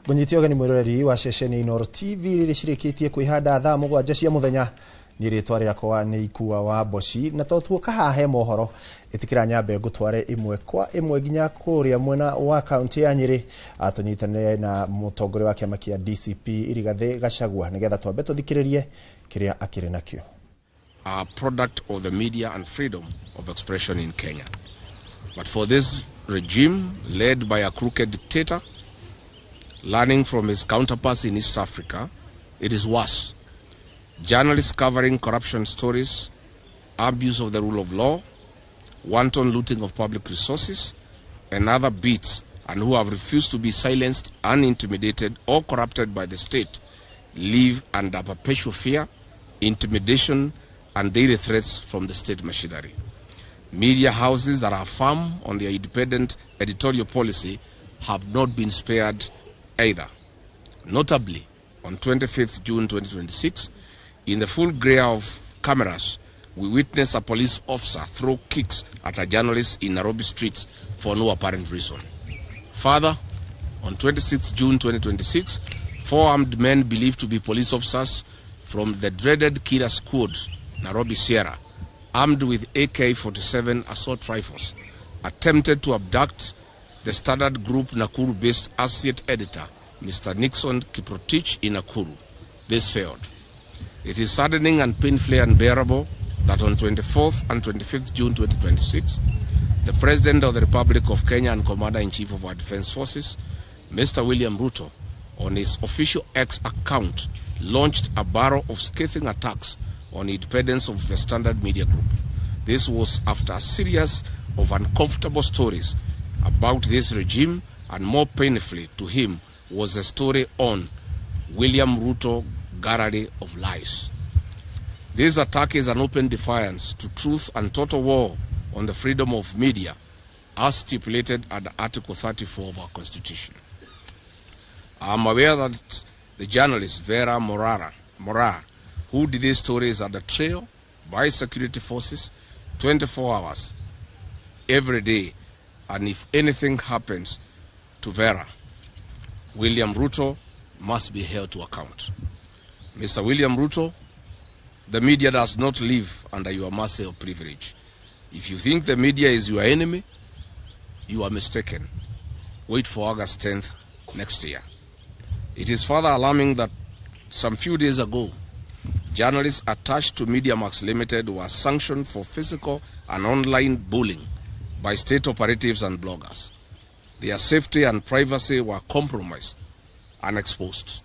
Ngũnyite ũgeni mwĩroreri wa ceceni Inooro TV rĩrĩ cirĩkĩtie kwĩhanda thaa 7 cia mũthenya. Niĩ rĩtwa rĩakwa nĩ Ikua wa Mboci, na to tuoka haha he mohoro, ĩtĩkĩra nyambe ngũtware ĩmwe kwa ĩmwe nginya kũrĩa mwena wa kaunti ya Nyĩrĩ, tũnyitanĩre na mũtongoria wa kĩama kĩa DCP Rigathĩ Gachagua, nĩgetha twambe tũthikĩrĩrie kĩrĩa akĩrĩ nakĩo. A product of the media and freedom of expression in Kenya. But for this regime, led by a crooked dictator, learning from his counterparts in East Africa, it is worse. Journalists covering corruption stories, abuse of the rule of law, wanton looting of public resources, and other beats, and who have refused to be silenced and intimidated or corrupted by the state, live under perpetual fear, intimidation, and daily threats from the state machinery. Media houses that are firm on their independent editorial policy have not been spared either. Notably, on 25th June 2026, in the full glare of cameras, we witnessed a police officer throw kicks at a journalist in Nairobi streets for no apparent reason. Further, on 26 June 2026, 4 armed men believed to be police officers from the dreaded killer squad, Nairobi Sierra, armed with AK-47 assault rifles, attempted to abduct the Standard Group Nakuru-based associate editor, Mr. Nixon Kiprotich, in Nakuru. This failed. It is saddening and painfully unbearable that on 24th and 25th June 2026, the President of the Republic of Kenya and Commander-in-Chief of our Defense Forces, Mr. William Ruto, on his official X account, launched a barrel of scathing attacks on the independence of the Standard Media Group. This was after a series of uncomfortable stories about this regime, and more painfully to him was the story on William Ruto Gallery of Lies. This attack is an open defiance to truth and total war on the freedom of media as stipulated at Article 34 of our Constitution. I am aware that the journalist Vera Mora, who did these stories at the trail by security forces 24 hours every day, and if anything happens to Vera, William Ruto must be held to account. Mr. William Ruto, the media does not live under your mercy or privilege. If you think the media is your enemy, you are mistaken. Wait for August 10th next year. It is further alarming that some few days ago, journalists attached to MediaMax Limited were sanctioned for physical and online bullying by state operatives and bloggers. Their safety and privacy were compromised and exposed.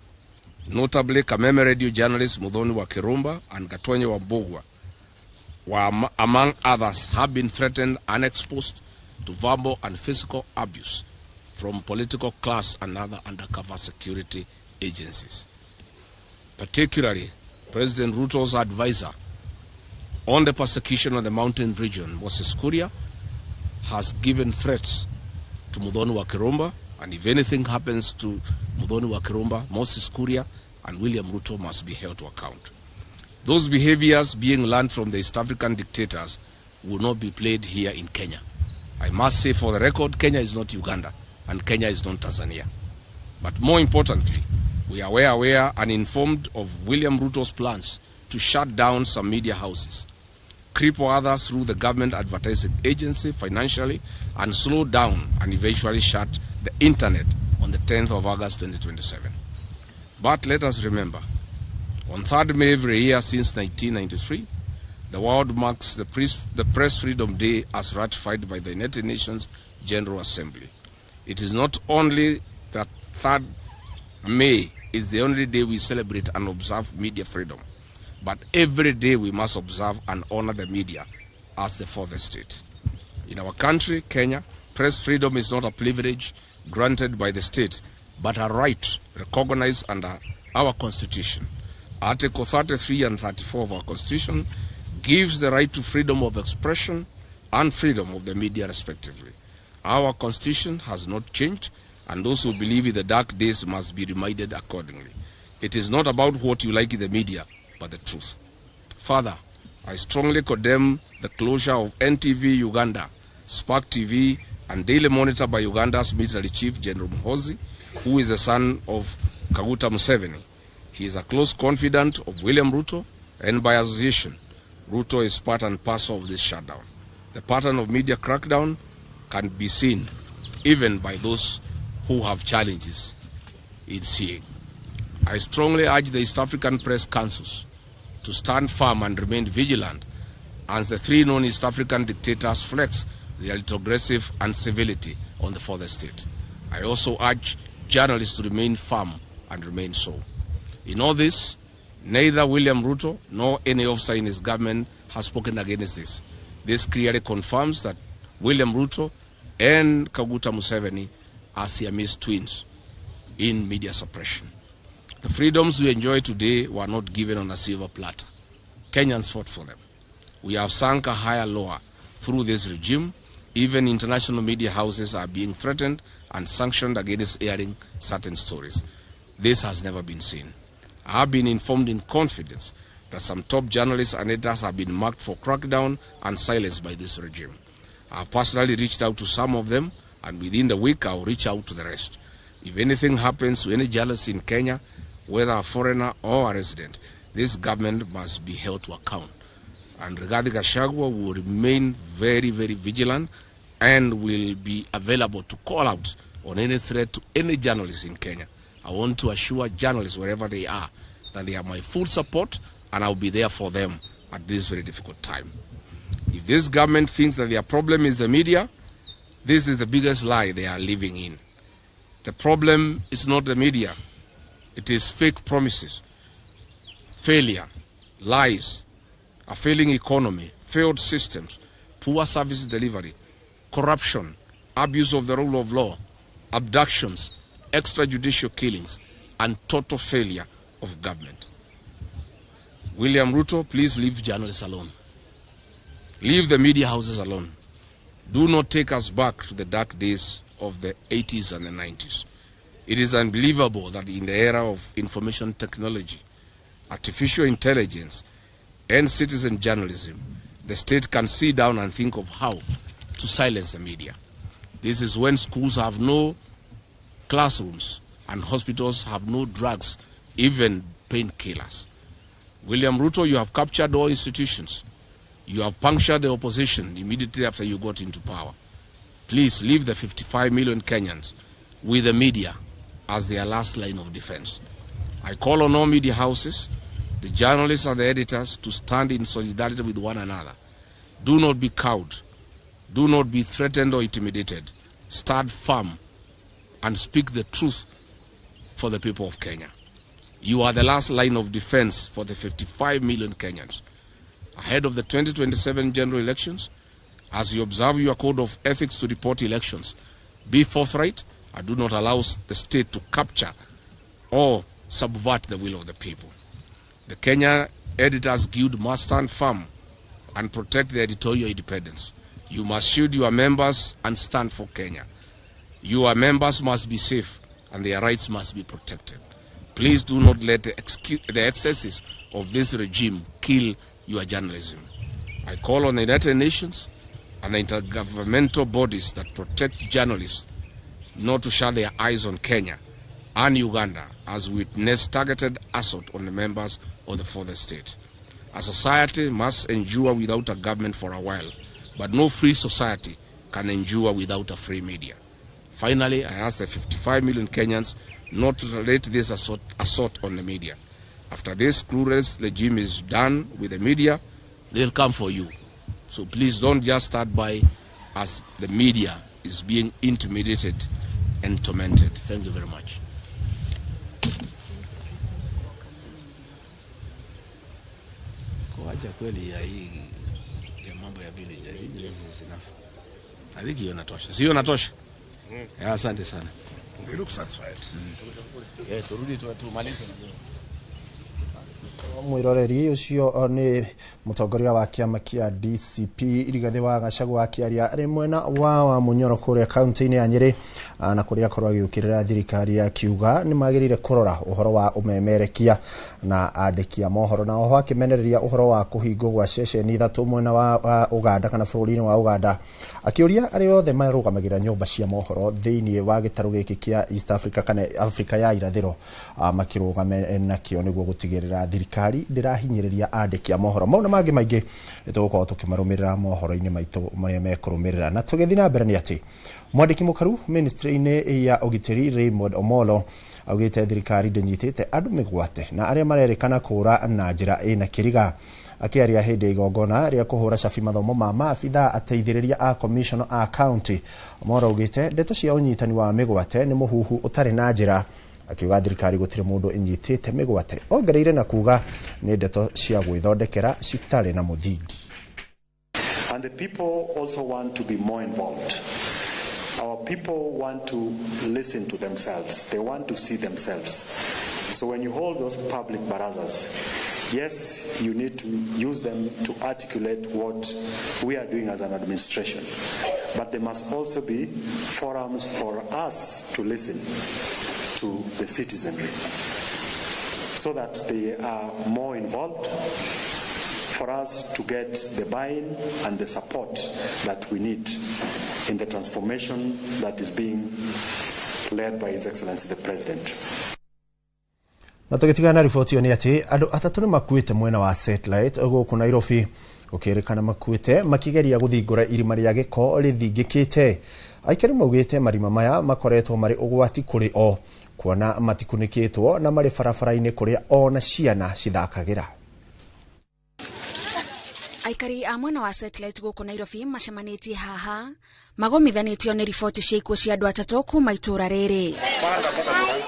Notably, Kameme Radio journalists Muthoni wa Kirumba and Gatonye wa Mbugua, were, among others, have been threatened and exposed to verbal and physical abuse from political class and other undercover security agencies. Particularly, President Ruto's advisor on the persecution of the mountain region, Moses Kuria, has given threats to Muthoni wa Kirumba, and if anything happens to Muthoni wa Kirumba, Moses Kuria and William Ruto must be held to account. Those behaviors being learned from the East African dictators will not be played here in Kenya. I must say for the record, Kenya is not Uganda and Kenya is not Tanzania. But more importantly, we are well aware and informed of William Ruto's plans to shut down some media houses, cripple others through the government advertising agency financially, and slow down and eventually shut the internet on the 10th of August 2027. But let us remember, on 3rd May every year since 1993, the world marks the Press Freedom Day as ratified by the United Nations General Assembly. It is not only that 3rd May is the only day we celebrate and observe media freedom, but every day we must observe and honor the media as the fourth estate. In our country, Kenya, press freedom is not a privilege granted by the state, but a right recognized under our Constitution. Article 33 and 34 of our Constitution gives the right to freedom of expression and freedom of the media, respectively. Our Constitution has not changed, and those who believe in the dark days must be reminded accordingly. It is not about what you like in the media, but the truth. Further, I strongly condemn the closure of NTV Uganda, Spark TV, and Daily Monitor by Uganda's military chief, General Muhoozi, who is the son of Kaguta Museveni. He is a close confidant of William Ruto, and by association, Ruto is part and parcel of this shutdown. The pattern of media crackdown can be seen even by those who have challenges in seeing. I strongly urge the East African Press Councils to stand firm and remain vigilant as the three known East African dictators flex their retrogressive incivility on the fourth estate. I also urge journalists to remain firm and remain so. In all this, neither William Ruto nor any officer in his government has spoken against this. This clearly confirms that William Ruto and Kaguta Museveni are Siamese twins in media suppression. The freedoms we enjoy today were not given on a silver platter. Kenyans fought for them. We have sunk a higher lower through this regime. Even international media houses are being threatened and sanctioned against airing certain stories. This has never been seen. I have been informed in confidence that some top journalists and editors have been marked for crackdown and silence by this regime. I have personally reached out to some of them, and within the week I will reach out to the rest. If anything happens to any journalist in Kenya, whether a foreigner or a resident, this government must be held to account. And Rigathi Gachagua will remain very, very vigilant and will be available to call out on any threat to any journalist in Kenya. I want to assure journalists wherever they are that they have my full support, and I'll be there for them at this very difficult time. If this government thinks that their problem is the media, this is the biggest lie they are living in. The problem is not the media. It is fake promises, failure, lies, a failing economy, failed systems, poor service delivery, corruption, abuse of the rule of law, abductions, extrajudicial killings, and total failure of government. William Ruto, please leave journalists alone. Leave the media houses alone. Do not take us back to the dark days of the 80s and the 90s. It is unbelievable that in the era of information technology, artificial intelligence, and citizen journalism, the state can sit down and think of how to silence the media. This is when schools have no classrooms and hospitals have no drugs, even painkillers. William Ruto, you have captured all institutions. You have punctured the opposition immediately after you got into power. Please leave the 55 million Kenyans with the media as their last line of defense. I call on all media houses, the journalists and the editors, to stand in solidarity with one another. Do not be cowed. Do not be threatened or intimidated. Stand firm and speak the truth for the people of Kenya. You are the last line of defense for the 55 million Kenyans. Ahead of the 2027 general elections, as you observe your code of ethics to report elections, be forthright and do not allow the state to capture or subvert the will of the people. The Kenya Editors Guild must stand firm and protect their editorial independence. You must shield your members and stand for Kenya. Your members must be safe and their rights must be protected. Please do not let the excesses of this regime kill your journalism. I call on the United Nations and the intergovernmental bodies that protect journalists not to shut their eyes on Kenya and Uganda as we witness targeted assault on the members of the fourth estate. A society must endure without a government for a while, but no free society can endure without a free media. Finally, I ask the 55 million Kenyans not to tolerate this assault on the media. After this clueless regime is done with the media, they'll come for you. So please don't just stand by as the media is being intimidated and tormented. Thank you very much. Kwa kweli ya hii ya mambo ya village, I think this is enough. I think hiyo inatosha. Sio inatosha? Yeah, asante sana. They look satisfied. Yeah, turudi tumalize. Mwiroreri ucio nĩ mũtongoria wa kĩama kĩa DCP Rigathĩ wa Gachagua akĩaria arĩ mwena wa Wamunyoro kũrĩa kaunti-inĩ ya Nyĩrĩ, na kũrĩa akorwo agĩũkĩrĩra thirikari akiuga nĩ magĩrĩire kũrora ũhoro wa ũmemerekia na andĩki a mohoro, na oho akĩmenereria ũhoro wa kũhingwo gwa ceceni 3 mwena wa Uganda kana bũrũri-inĩ wa Uganda, akĩũria arĩa othe marũgamagĩrĩra nyũmba cia mohoro thĩinĩ wa gĩtarũ gĩkĩ kĩa East Africa kana Africa ya irathĩro makĩrũgame nakĩo nĩguo gũtigĩrĩra thirikari ndĩrahinyĩrĩria andĩki a mohoro. Mau na mangĩ maingĩ nĩtũgũkorwo tũkĩmarũmĩrĩra mohoro-inĩ maitũ marĩa mekũrũmĩrĩra. Na tũgĩthiĩ na mbere nĩ atĩ mwandĩki mũkaru ministry-inĩ ya ũgitĩri Raymond Omolo augĩte thirikari ndĩnyitĩte andũ mĩgwate na arĩa marerĩkana kũũra na njĩra ĩna kĩriga. Akĩaria hĩndĩ ya igongona rĩa kũhũra cabi mathomo ma maabithaa ateithĩrĩria a commissioner a county, Omolo augĩte ndeto cia ũnyitani wa mĩgwate nĩ mũhuhu ũtarĩ na njĩra, akiuga thirikari gũtirĩ mũndũ ĩnyitĩte mĩgwate. Ongereire na kuga nĩ ndeto cia gwĩthondekera citarĩ na mũthingi. And the people also want to be more involved. Our people want to listen to themselves. They want to see themselves. So when you hold those public barazas, yes, you need to use them to articulate what we are doing as an administration. But there must also be forums for us to listen to the citizenry so that they are more involved, for us to get the buy-in and the support that we need in the transformation that is being led by His Excellency the President. Na tũgĩtigana na riboti ĩyo nĩ atĩ andũ 3 nĩ makuĩte mwena wa Satellite gũkũ Nairobi, gũkĩrĩkana makuĩte makĩgeria gũthingũra irima rĩa gĩko rĩthingĩkĩte. Aikari maugĩte marima maya makoretwo marĩ ũgwati kũrĩ o, kuona matikunĩkĩtwo na marĩ barabara-inĩ kũrĩa ona ciana cithakagĩra. Aikari a mwena wa Satellite gũkũ Nairobi macemanĩtie haha magomithanĩtio nĩ riboti cia ikuũ cia andũ 3 kuma itũra rĩrĩ.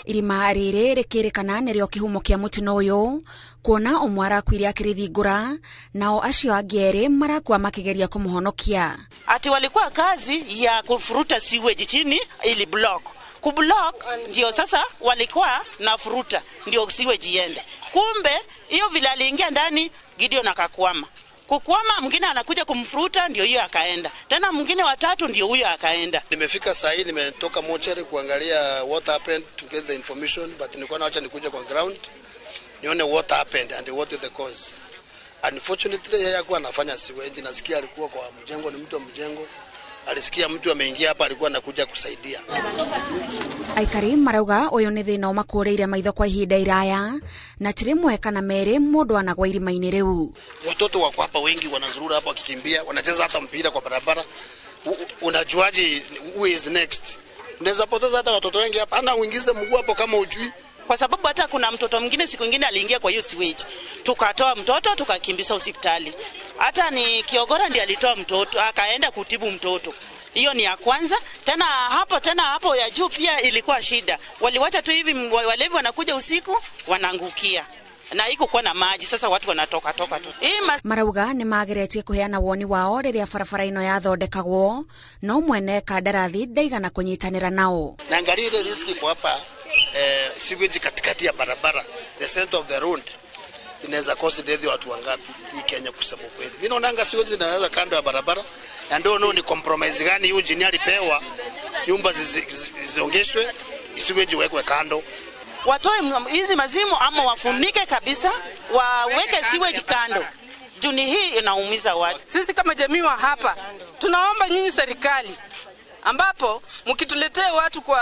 Irima rĩrĩ rĩkĩrĩkana nĩrĩo kĩhumo kĩa mũtino ũyũ, kuona ũmwe arakuire akĩrĩthingũra nao acio angĩ 2 marakua makĩgeria kũmũhonokia. Ati walikuwa kazi ya kufuruta sewage chini ili block. Kublock ndio sasa walikuwa na furuta ndio sewage iende. Kumbe hiyo vile aliingia ndani Gideon akakwama. Kukwama, mwingine anakuja kumfuruta ndio hiyo akaenda. Tena mwingine watatu ndio huyo akaenda. Nimefika saa hii, nimetoka mochari kuangalia what happened to get the information, but nilikuwa naacha nikuja kwa ground nione what happened and what is the cause. Unfortunately yeye hakuwa anafanya sewage, nasikia alikuwa kwa mjengo, ni mtu wa mjengo. Alisikia mtu ameingia hapa, alikuwa anakuja kusaidia. Aikari marauga ũyũ nĩ thĩna ũmakũrĩire maitho kwa ihinda iraya na ti rĩmwe kana merĩ mũndũ anagwa irima-inĩ rĩu. Watoto wako hapa wengi wanazurura hapa wakikimbia, wanacheza hata mpira kwa barabara. Unajuaje who is next? Unaweza poteza hata watoto wengi hapa, ana uingize mguu hapo kama ujui. Kwa sababu hata kuna mtoto mwingine siku nyingine aliingia kwa hiyo sewage. Tukatoa mtoto tukakimbiza hospitali. Hata ni Kiogora ndiye alitoa mtoto akaenda kutibu mtoto. Hiyo ni ya kwanza. Tena hapo ya juu pia ilikuwa shida. Waliwacha tu hivi, walevi wanakuja usiku wanaangukia. Na iko kwa na maji sasa watu wanatoka toka tu. Marauga nĩ mageretie kũheana woni wao rĩrĩa barabara ĩno yathondekagwo, no mwene kandarathi ndaigana kũnyitanĩra nao. Naangalia ile riski kwa hapa, sewage katikati ya barabara, the center of the road, inaweza cause death watu wangapi hii Kenya kusema kweli. Mimi naonanga sewage inaweza kando ya barabara, na ndio no ni compromise gani hiyo engineer alipewa, nyumba ziongeshwe, sewage iwekwe kando. Watoe hizi mazimu ama wafunike kabisa, waweke sewage kando. Juni hii inaumiza watu. Sisi kama jamii wa hapa tunaomba nyinyi serikali, ambapo mkituletee watu kwa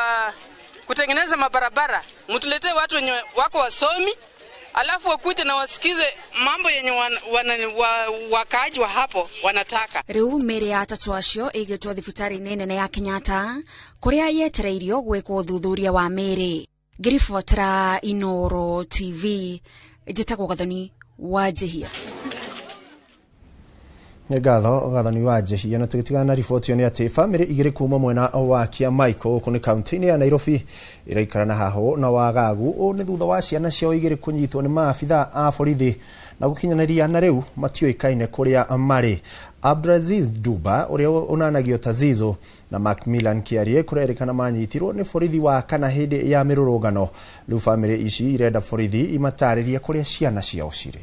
kutengeneza mabarabara, mtuletee watu wenye wako wasomi, alafu wakuje na wasikize mambo yenye wakaaji wa hapo wanataka. Riu mĩĩrĩ ya 3 acio ĩigĩtwo thibitarĩ-inĩ nene ya Kenyatta kũrĩa yetereirio gwĩkwo ũthuthuria wa mĩĩrĩ. Ngĩribotera Inooro TV, njĩtagwo Gathoni wa Njihia. Nĩ ngatho Gathoni wa Njihia. Na tũgĩtigana na riboti ĩyo nĩ atĩ bamĩrĩ 2 kuma mwena wa Kiamaiko gũkũ nĩ kaunti-inĩ ya Nairobi iraikara na hahũ na wagagu. Ũũ nĩ thutha wa ciana ciao 2 kũnyitwo nĩ maabithaa a borithi na gũkinyanĩria na rĩu matiũĩkaine kũrĩa marĩ. Abdulaziz Duba ũrĩa ũnanagio ta Zizo na Macmillan Kiarie kũrerĩkana manyitirwo nĩ borithi wa kana hĩndĩ ya mĩrũrũngano. Rĩu bamĩrĩ ici irenda borithi imatarĩrie kũrĩa ciana ciao cirĩ.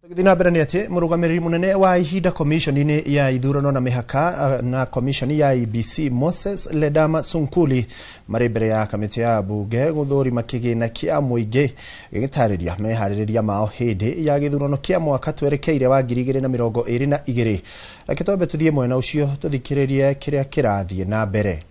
Tũgĩthiĩ na mbere nĩ atĩ mũrũgamĩrĩri mũnene wa ihinda komishoni-inĩ ya ithurano na mĩhaka na komishoni ya IEBC Moses Ledama Sunkuli marĩ mbere ya kamĩtĩ ya bunge gũthũrima kĩgĩna kĩa mũingĩ gĩgĩtarĩria meharĩrĩria mao hĩndĩ ya gĩthurano kĩa mwaka twerekeire wa 2022. Reke twambe tũthiĩ mwena ũcio tũthikĩrĩrie kĩrĩa kĩrathiĩ na mbere.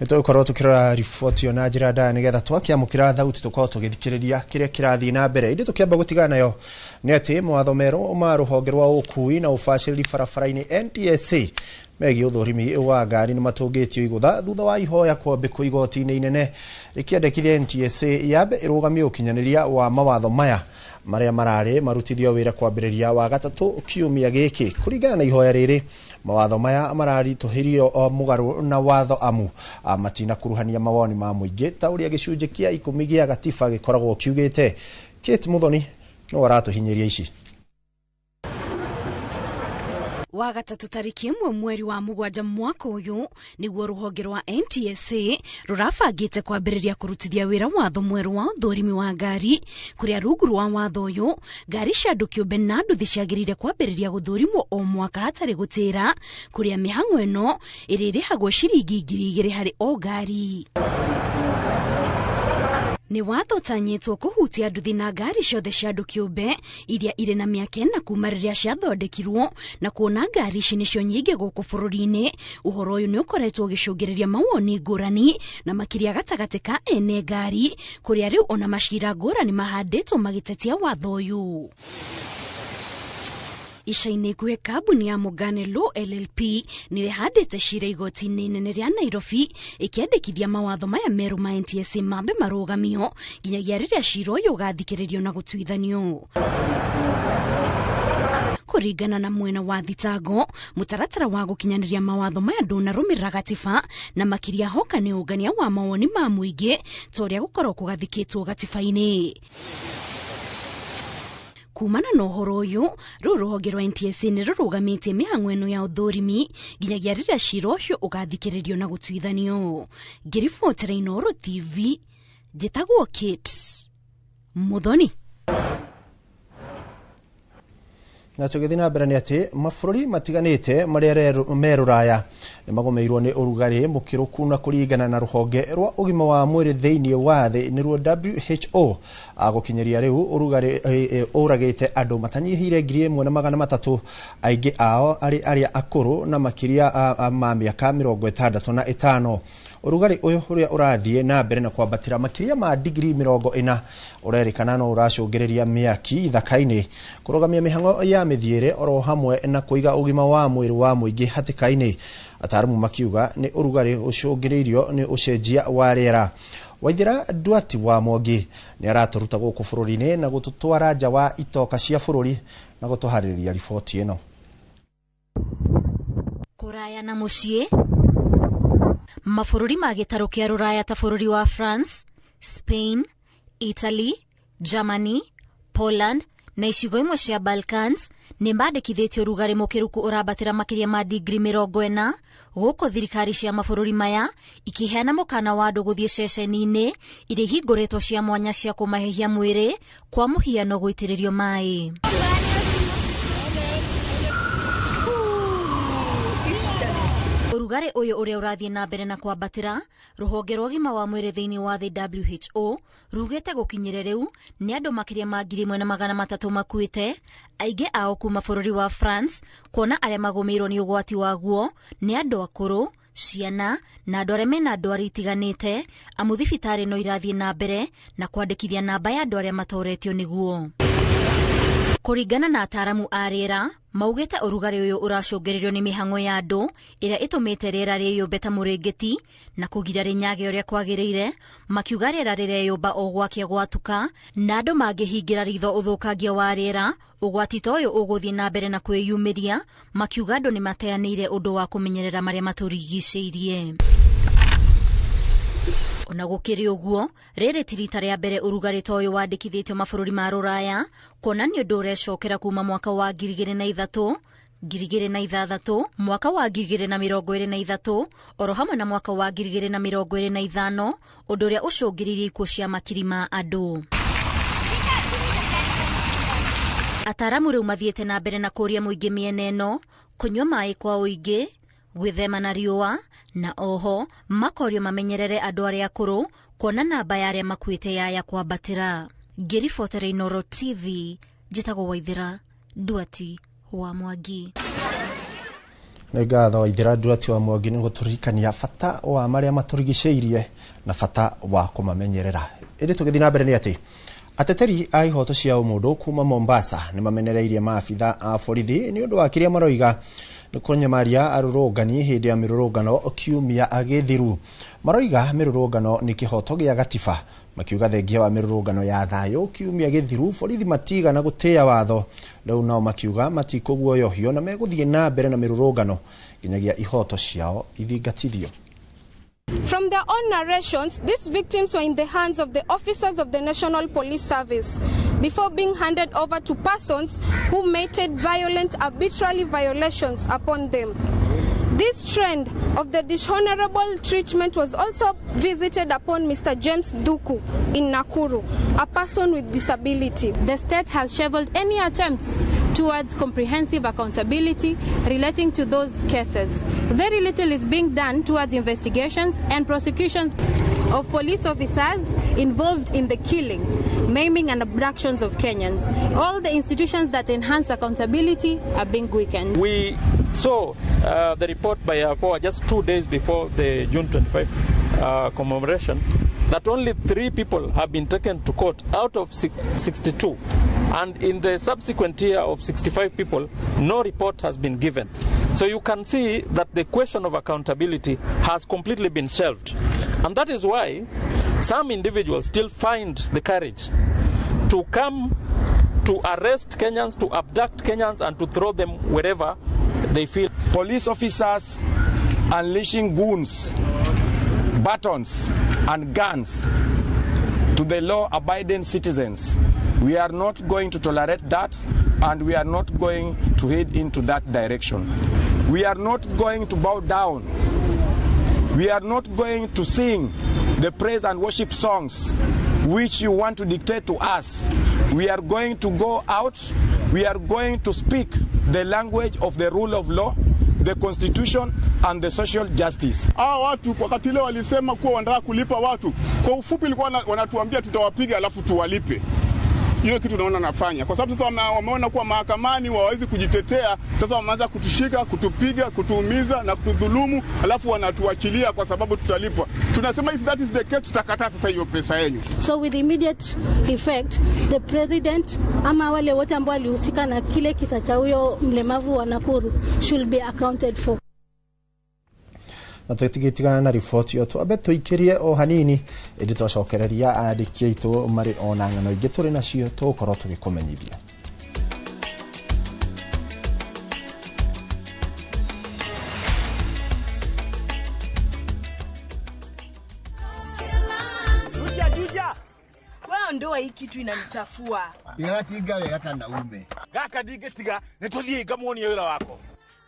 Nĩtũgũkorwo tũkĩrora riboti ĩyo na njĩra ndaya nĩgetha twakĩamũkĩra thauti tũkorwo tũgĩthikĩrĩria kĩrĩa kĩrathiĩ na mbere. Ĩndĩ tũkĩamba gũtigana nayo nĩ atĩ mawatho merũ ma rũhonge rwa ũkui na ũbacĩrĩri barabara-inĩ NTSA megiĩ ũthũrimi wa ngari nĩ matũngĩtio igũtha thutha wa ihoya kwambĩkwo igoti-inĩ inene rĩkĩendekithia NTSA yambe ĩrũgamie ũkinyanĩria wa mawatho maya marĩa mararĩ marutithio wĩra kwambĩrĩria wa gatatũ kiumia gĩkĩ. Kũringana na ihoya rĩrĩ, mawatho maya mararitũhirio mũgarũ na watho amu matinakuruhania mawoni ma mũingĩ ta ũrĩa gĩcunjĩ kĩa 10 gĩa gatiba gĩkoragwo kiugĩte. Kate Muthoni no aratũhinyĩria ici. Wa gatatũ tarĩki 1 mweri wa 7 mwaka ũyũ nĩguo rũhonge rwa NTSA rũrabangĩte kwambĩrĩria kũrutithia wĩra watho mwerũ wa ũthũrimi wa ngari kũrĩa rungu rwa watho ũyũ ngari cia andũ kĩũmbe na nduthi ciagĩrĩire kwambĩrĩria gũthũrimwo o mwaka hatarĩ gũtĩra kũrĩa mĩhang'o ĩno ĩrĩrĩhagwo ciringi 2,000 harĩ o ngari. Nĩ watho ũtanyĩtwo kũhutia nduthi na ngari ciothe cia andũ kĩũmbe iria irĩ na mĩaka 4 kuma rĩrĩa ciathondekirwo na kuona ngari ici nĩcio nyingĩ gũkũ bũrũri-inĩ. Ũhoro ũyũ nĩ ũkoretwo ũgĩcũngĩrĩria mawoni ngũrani na makĩria gatagatĩ ka ene ngari kũrĩa rĩu ona macira ngũrani mahandĩtwo magĩtetia watho ũyũ. Ica-inĩ ikuhĩ kambuni ya Mugane Law LLP nĩyo ĩhandĩte cira igoti-inĩ inene rĩa Nairobi ĩkĩandĩkithia mawatho maya merũ ma NTSA mambe marũgamio nginyagia rĩrĩa cira ũyũ ũgathikĩrĩrio na gũtuithanio. Kũringana na mwena wa thitango, mũtaratara wa gũkinyanĩria mawatho maya ndũnarũmĩrĩra gatiba na makĩria hoka nĩ ũngania wa mawoni ma mũingĩ ta ũrĩa gũkorwo kũgathĩkĩtwo gatiba-inĩ. Kumana na ũhoro ũyũ, rũu rũhonge rwa NTSA nĩ rũrũgamĩtie mĩhang'o ĩno ya ũthũrimi nginyagia rĩrĩa cira ũcio ũgathikĩrĩrio na gũtuithanio. Ngĩribotera Inooro TV, njĩtagwo Kate Muthoni. Na tũgĩthiĩ na mbere nĩ atĩ mabũrũri matiganĩte marĩa me rũraya nĩ magũmĩirwo nĩ ũrugarĩ mũkĩrũku na kũringana na rũhonge rwa ũgima wa mwĩrĩ thĩinĩ wa thĩ nĩruo WHO gũkinyĩria rĩu ũrugarĩ ũragĩte andũ matanyihĩire 1,300 aingĩ ao arĩ arĩa akũrũ na makĩria ma mĩaka 65. Ũrugarĩ ũyũ ũrĩa ũrathiĩ na mbere na kwambatĩra makĩria ma digiri 40 ũrerĩkana no ũracũngĩrĩria mĩaki ithaka-inĩ, kũrũgamia mĩhang'o ya mĩthiĩre oro hamwe na kũiga ũgima wa mwĩrĩ wa mũingĩ hatĩka-inĩ. Ataaramu makiuga nĩ ũrugarĩ ũcũngĩrĩirio nĩ ũcenjia wa rĩera. Waithera Duati wa Mwangi nĩ aratũruta gũkũ bũrũri-inĩ na gũtũtwara nja wa itoka cia bũrũri na gũtũharĩrĩria riboti ĩno. Kũraya na mũciĩ, mabũrũri ma gĩtarũ kĩa rũraya ta bũrũri wa France, Spain, Italy, Germany, Poland na icigo imwe cia Balkans Nĩ mandĩkithĩtie ũrugarĩ mũkĩruku ũrambatĩra makĩria ma digiri 40, gũkũ thirikari cia mabũrũri maya ikĩheana mũkana wa andũ gũthiĩ ceceni-inĩ iria ihingũrĩtwo cia mwanya cia kũmahehia mwĩrĩ, kwa mũhiano gũitĩrĩrio maĩ. Ũrugarĩ ũyũ ũrĩa ũrathiĩ na mbere na kwambatĩra, rũhonge rwa ũgima wa mwĩrĩ thĩinĩ wa thĩ WHO rugĩte gũkinyĩra rĩu nĩ andũ makĩria ma 1300 makuĩte, aingĩ ao kuma bũrũri wa France, kuona arĩa magũmĩirwo nĩ ũgwati waguo nĩ andũ akũrũ, ciana na andũ arĩa mena ndwari itiganĩte, amu thibitarĩ no irathiĩ na mbere na kwandĩkithia namba ya andũ arĩa matoretio nĩguo. Kũringana na ataaramu a rĩera, maugĩte ũrugarĩ ũyũ ũracũngĩrĩrio nĩ mĩhang'o ya andũ ĩrĩa ĩtũmĩte rĩera rĩyũmbe ta mũrĩngĩti na kũgira rĩnyage ũrĩa kwagĩrĩire, makiuga rĩera rĩreyũmba o gwakĩa gwatuka na andũ mangĩhingĩra ritho ũthũkangia wa rĩera, ũgwati ta ũyũ ũgũthiĩ na mbere na kwĩyumĩria, makiuga andũ nĩmateanĩire ũndũ wa kũmenyerera marĩa matũrigicĩirie. Ona gũkĩrĩ ũguo, rĩrĩ ti rita rĩa mbere ũrugarĩ ta ũyũ wandĩkithĩtio mabũrũri ma rũraya, kuona nĩ ũndũ ũrecokera kuma mwaka wa 2003, 2006, mwaka wa 2023, oro hamwe na mwaka wa 2025, ũndũ ũrĩa ũcũngĩrĩirie ikuũ cia makiri ma andũ. Ataaramu rĩu mathiĩte na mbere na kũũria mũingĩ mĩena ĩno, kũnyua maĩ kwa ũingĩ, gwĩthema na riũa, na oho makorio mamenyerere andũ arĩa akũrũ, kuona namba ya arĩa makuĩte yaya kwambatĩra. Ngĩribotera Inooro TV, njĩtagwo Waithera Nduati wa Mwangi. Nĩ ngatho Waithera Nduati wa Mwangi nĩ gũtũririkania bata wa marĩa matũrigicĩirie na bata wa kũmamenyerera. Ĩndĩ tũgĩthiĩ na mbere nĩ atĩ ateteri a ihoto cia ũmũndũ kuma Mombasa nĩ mamenereirie maabitha a borithi nĩ ũndũ wa kĩrĩa maroiga nĩ kũnyamaria arũrũngani hĩndĩ ya mĩrũrũngano kiumia gĩthiru. Maroiga mĩrũrũngano nĩ kĩhoto gĩa gatiba, makiuga thengia wa mĩrũrũngano ya thayũ kiumia gĩthiru borithi matigana gũtĩĩa watho. Rĩu nao makiuga matikũguoyohio na megũthiĩ na mbere na mĩrũrũngano nginyagia ihoto ciao ithingatithio. From their own narrations, these victims were in the hands of the officers of the National Police Service before being handed over to persons who meted violent, arbitrary violations upon them. This trend of the dishonorable treatment was also visited upon Mr. James Duku in Nakuru, a person with disability. The state has shoveled any attempts towards comprehensive accountability relating to those cases. Very little is being done towards investigations and prosecutions of police officers involved in the killing, maiming and abductions of Kenyans. All the institutions that enhance accountability are being weakened. We saw the report by APOA just 2 days before the June 25 commemoration that only 3 people have been taken to court out of 62. And in the subsequent year of 65 people, no report has been given. So you can see that the question of accountability has completely been shelved. And that is why some individuals still find the courage to come to arrest Kenyans, to abduct Kenyans, and to throw them wherever they feel. Police officers unleashing goons, batons, and guns to the law-abiding citizens. We are not going to tolerate that, and we are not going to head into that direction. We are not going to bow down. We are not going to sing the praise and worship songs which you want to dictate to us. We are going to go out. We are going to speak the language of the rule of law, the constitution and the social justice. Hawa watu wakati ile walisema kuwa wanataka kulipa watu, kwa ufupi ilikuwa wanatuambia tutawapiga alafu tuwalipe. Hiyo kitu naona nafanya kwa sababu sasa wameona kuwa mahakamani hawawezi kujitetea. Sasa wameanza kutushika, kutupiga, kutuumiza na kutudhulumu, alafu wanatuachilia kwa sababu tutalipwa. Tunasema if that is the case, tutakataa sasa hiyo pesa yenu. So with immediate effect, the president ama wale wote ambao walihusika na kile kisa cha huyo mlemavu wa Nakuru should be accounted for. Na tũtigĩtigana na riboti ĩyo twambe tũikĩrie o hanini ĩndĩ twacokereria andĩki aitũ marĩ ona ng'ano ingĩ tũrĩ nacio tũgũkorwo tũgĩkũmenyithia. Ndoa hii kitu inanichafua. Igatinga wega kana ume. Gaka ndingĩtiga nĩ tũthiĩ ngamuonie wĩra wako.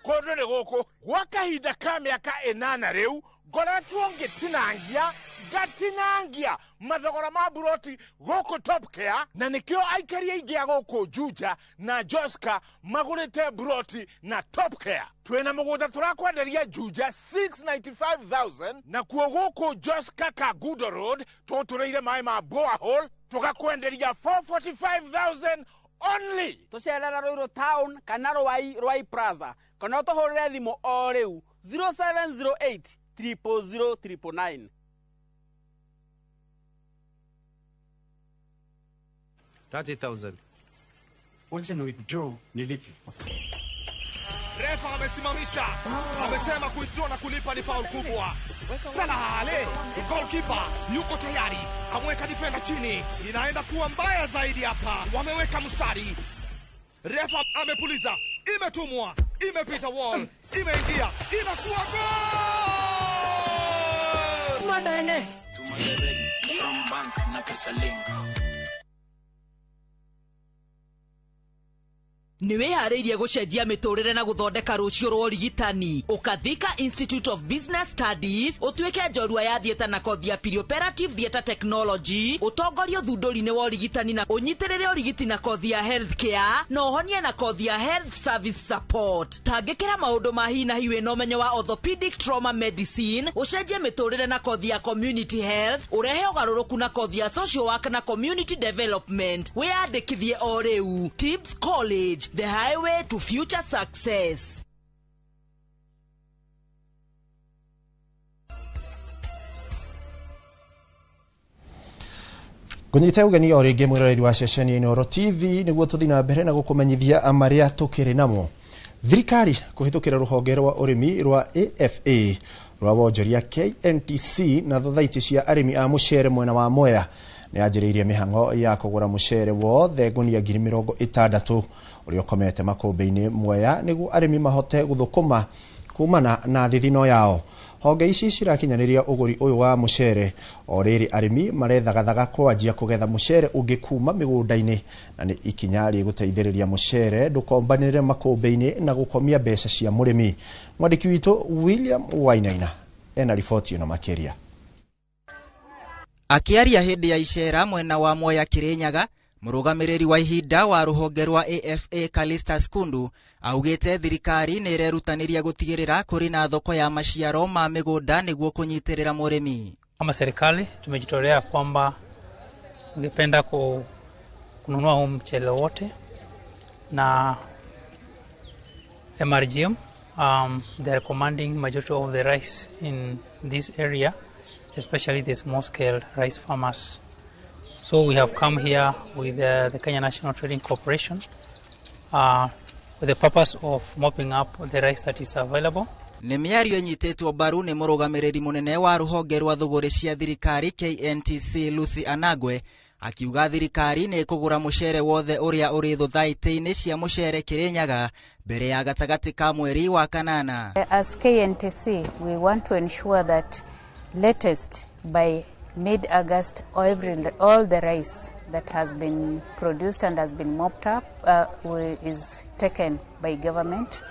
Kũndũ nĩ gũkũ gwa kahinda ka mĩaka 8 rĩu ngoretwo ngĩtinangia ngatinangia mathogora ma buroti gũkũ Top Care, na nĩkĩo aikari aingĩ a gũkũ Juja na Joska magũrĩte buroti na Top Care. Twĩna mũgũnda tũrakwenderia Juja 695,000, nakuo gũkũ Joska Kangundo Road tũtũrĩire maĩ ma borehole tũgakwenderia 445,000 only. Tũcerera Ruiru Town kana Ruai Plaza kana ũtũhũrĩre thimũ o rĩu 0708 000 999. 30,000. Wacha ni withdraw nilipe. Refa amesimamisha. Amesema withdraw na kulipa ni foul kubwa. Salah Ale, goalkeeper yuko tayari. Amweka defender chini. Inaenda kuwa mbaya zaidi hapa. Wameweka mstari. Refa amepuliza. Imetumwa, imepita wall, imeingia, inakuwa goal. Madane. From bank na pesa link. Nĩ wĩharĩirie gũcenjia mĩtũrĩre na gũthondeka rũciũ rwa ũrigitani. Ũkathika Institute of Business Studies ũtuĩke njorua ya theatre na kothi ya perioperative theatre technology, ũtongorie ũthundũri-inĩ wa ũrigitani na ũnyitĩrĩre ũrigiti na kothi ya healthcare na ũhonie na kothi ya health service support. Tangĩkĩra maũndũ ma hi na hi wĩna ũmenyo wa orthopedic trauma medicine, ũcenjie mĩtũrĩre na kothi ya community health, ũrehe ũgarũrũku na kothi ya social work na community development. Wĩyandĩkithie o rĩu. Tips College, the highway to future success. Kunyita ugeni o rĩngĩ mwĩroreri wa ceceni Inooro TV nĩguo tũthiĩ na mbere na gũkũmenyithia marĩa tũkĩrĩ namo. Thirikari kũhĩtũkĩra rũhonge rwa ũrĩmi rwa AFA rwa wonjoria KNTC na thothaitĩ cia arĩmi a mũcere mwena wa Mwea nĩ yanjĩrĩirie mĩhang'o ya kũgũra mũcere wothe ngũnia 60,000 ũrĩa ũkomete makũmbĩ-inĩ Mwea nĩguo arĩmi mahote gũthũkũma kumana na thithino yao. Honge ici cirakinyanĩria ũgũri ũyũ wa mũcere o rĩrĩ arĩmi marethagathaga kwanjia kũgetha mũcere ũngĩ kuma mĩgũnda-inĩ, na nĩ ikinya rĩgũteithĩrĩria mũcere ndũkombanĩre makũmbĩ-inĩ na gũkomia mbeca cia mũrĩmi. Mwandĩki witũ William Wainaina ena riboti ĩno makĩria. Akĩaria hĩndĩ ya icera mwena wa Mwea Kirinyaga, mũrũgamĩrĩri wa ihinda wa rũhonge rwa AFA Calistus Kundu augĩte thirikari nĩ ĩrerutanĩria gũtigĩrĩra kũrĩ na thoko ya maciaro ma mĩgũnda nĩguo kũnyitĩrĩra mũrĩmi. Kama serikali tumejitolea kwamba tungependa kununua huu mchele wote, na MRGM they are commanding majority of the rice in this area, especially the small scale rice farmers. So we have come here with the Kenya National Trading Corporation with the purpose of mopping up the rice that is available. Nĩ mĩario ĩnyitĩtwo mbaru nĩ mũrũgamĩrĩri mũnene wa rũhonge rwa thũgũrĩ cia thirikari KNTC Lucy Anagwe akiuga thirikari nĩ ĩkũgũra mũcere wothe ũrĩa ũrĩ thothaitĩ-inĩ cia mũcere Kirinyaga mbere ya gatagatĩ ka mweri wa kanana. As KNTC we want to ensure that latest by mid-August all the rice that has been produced and has been mopped up is taken by government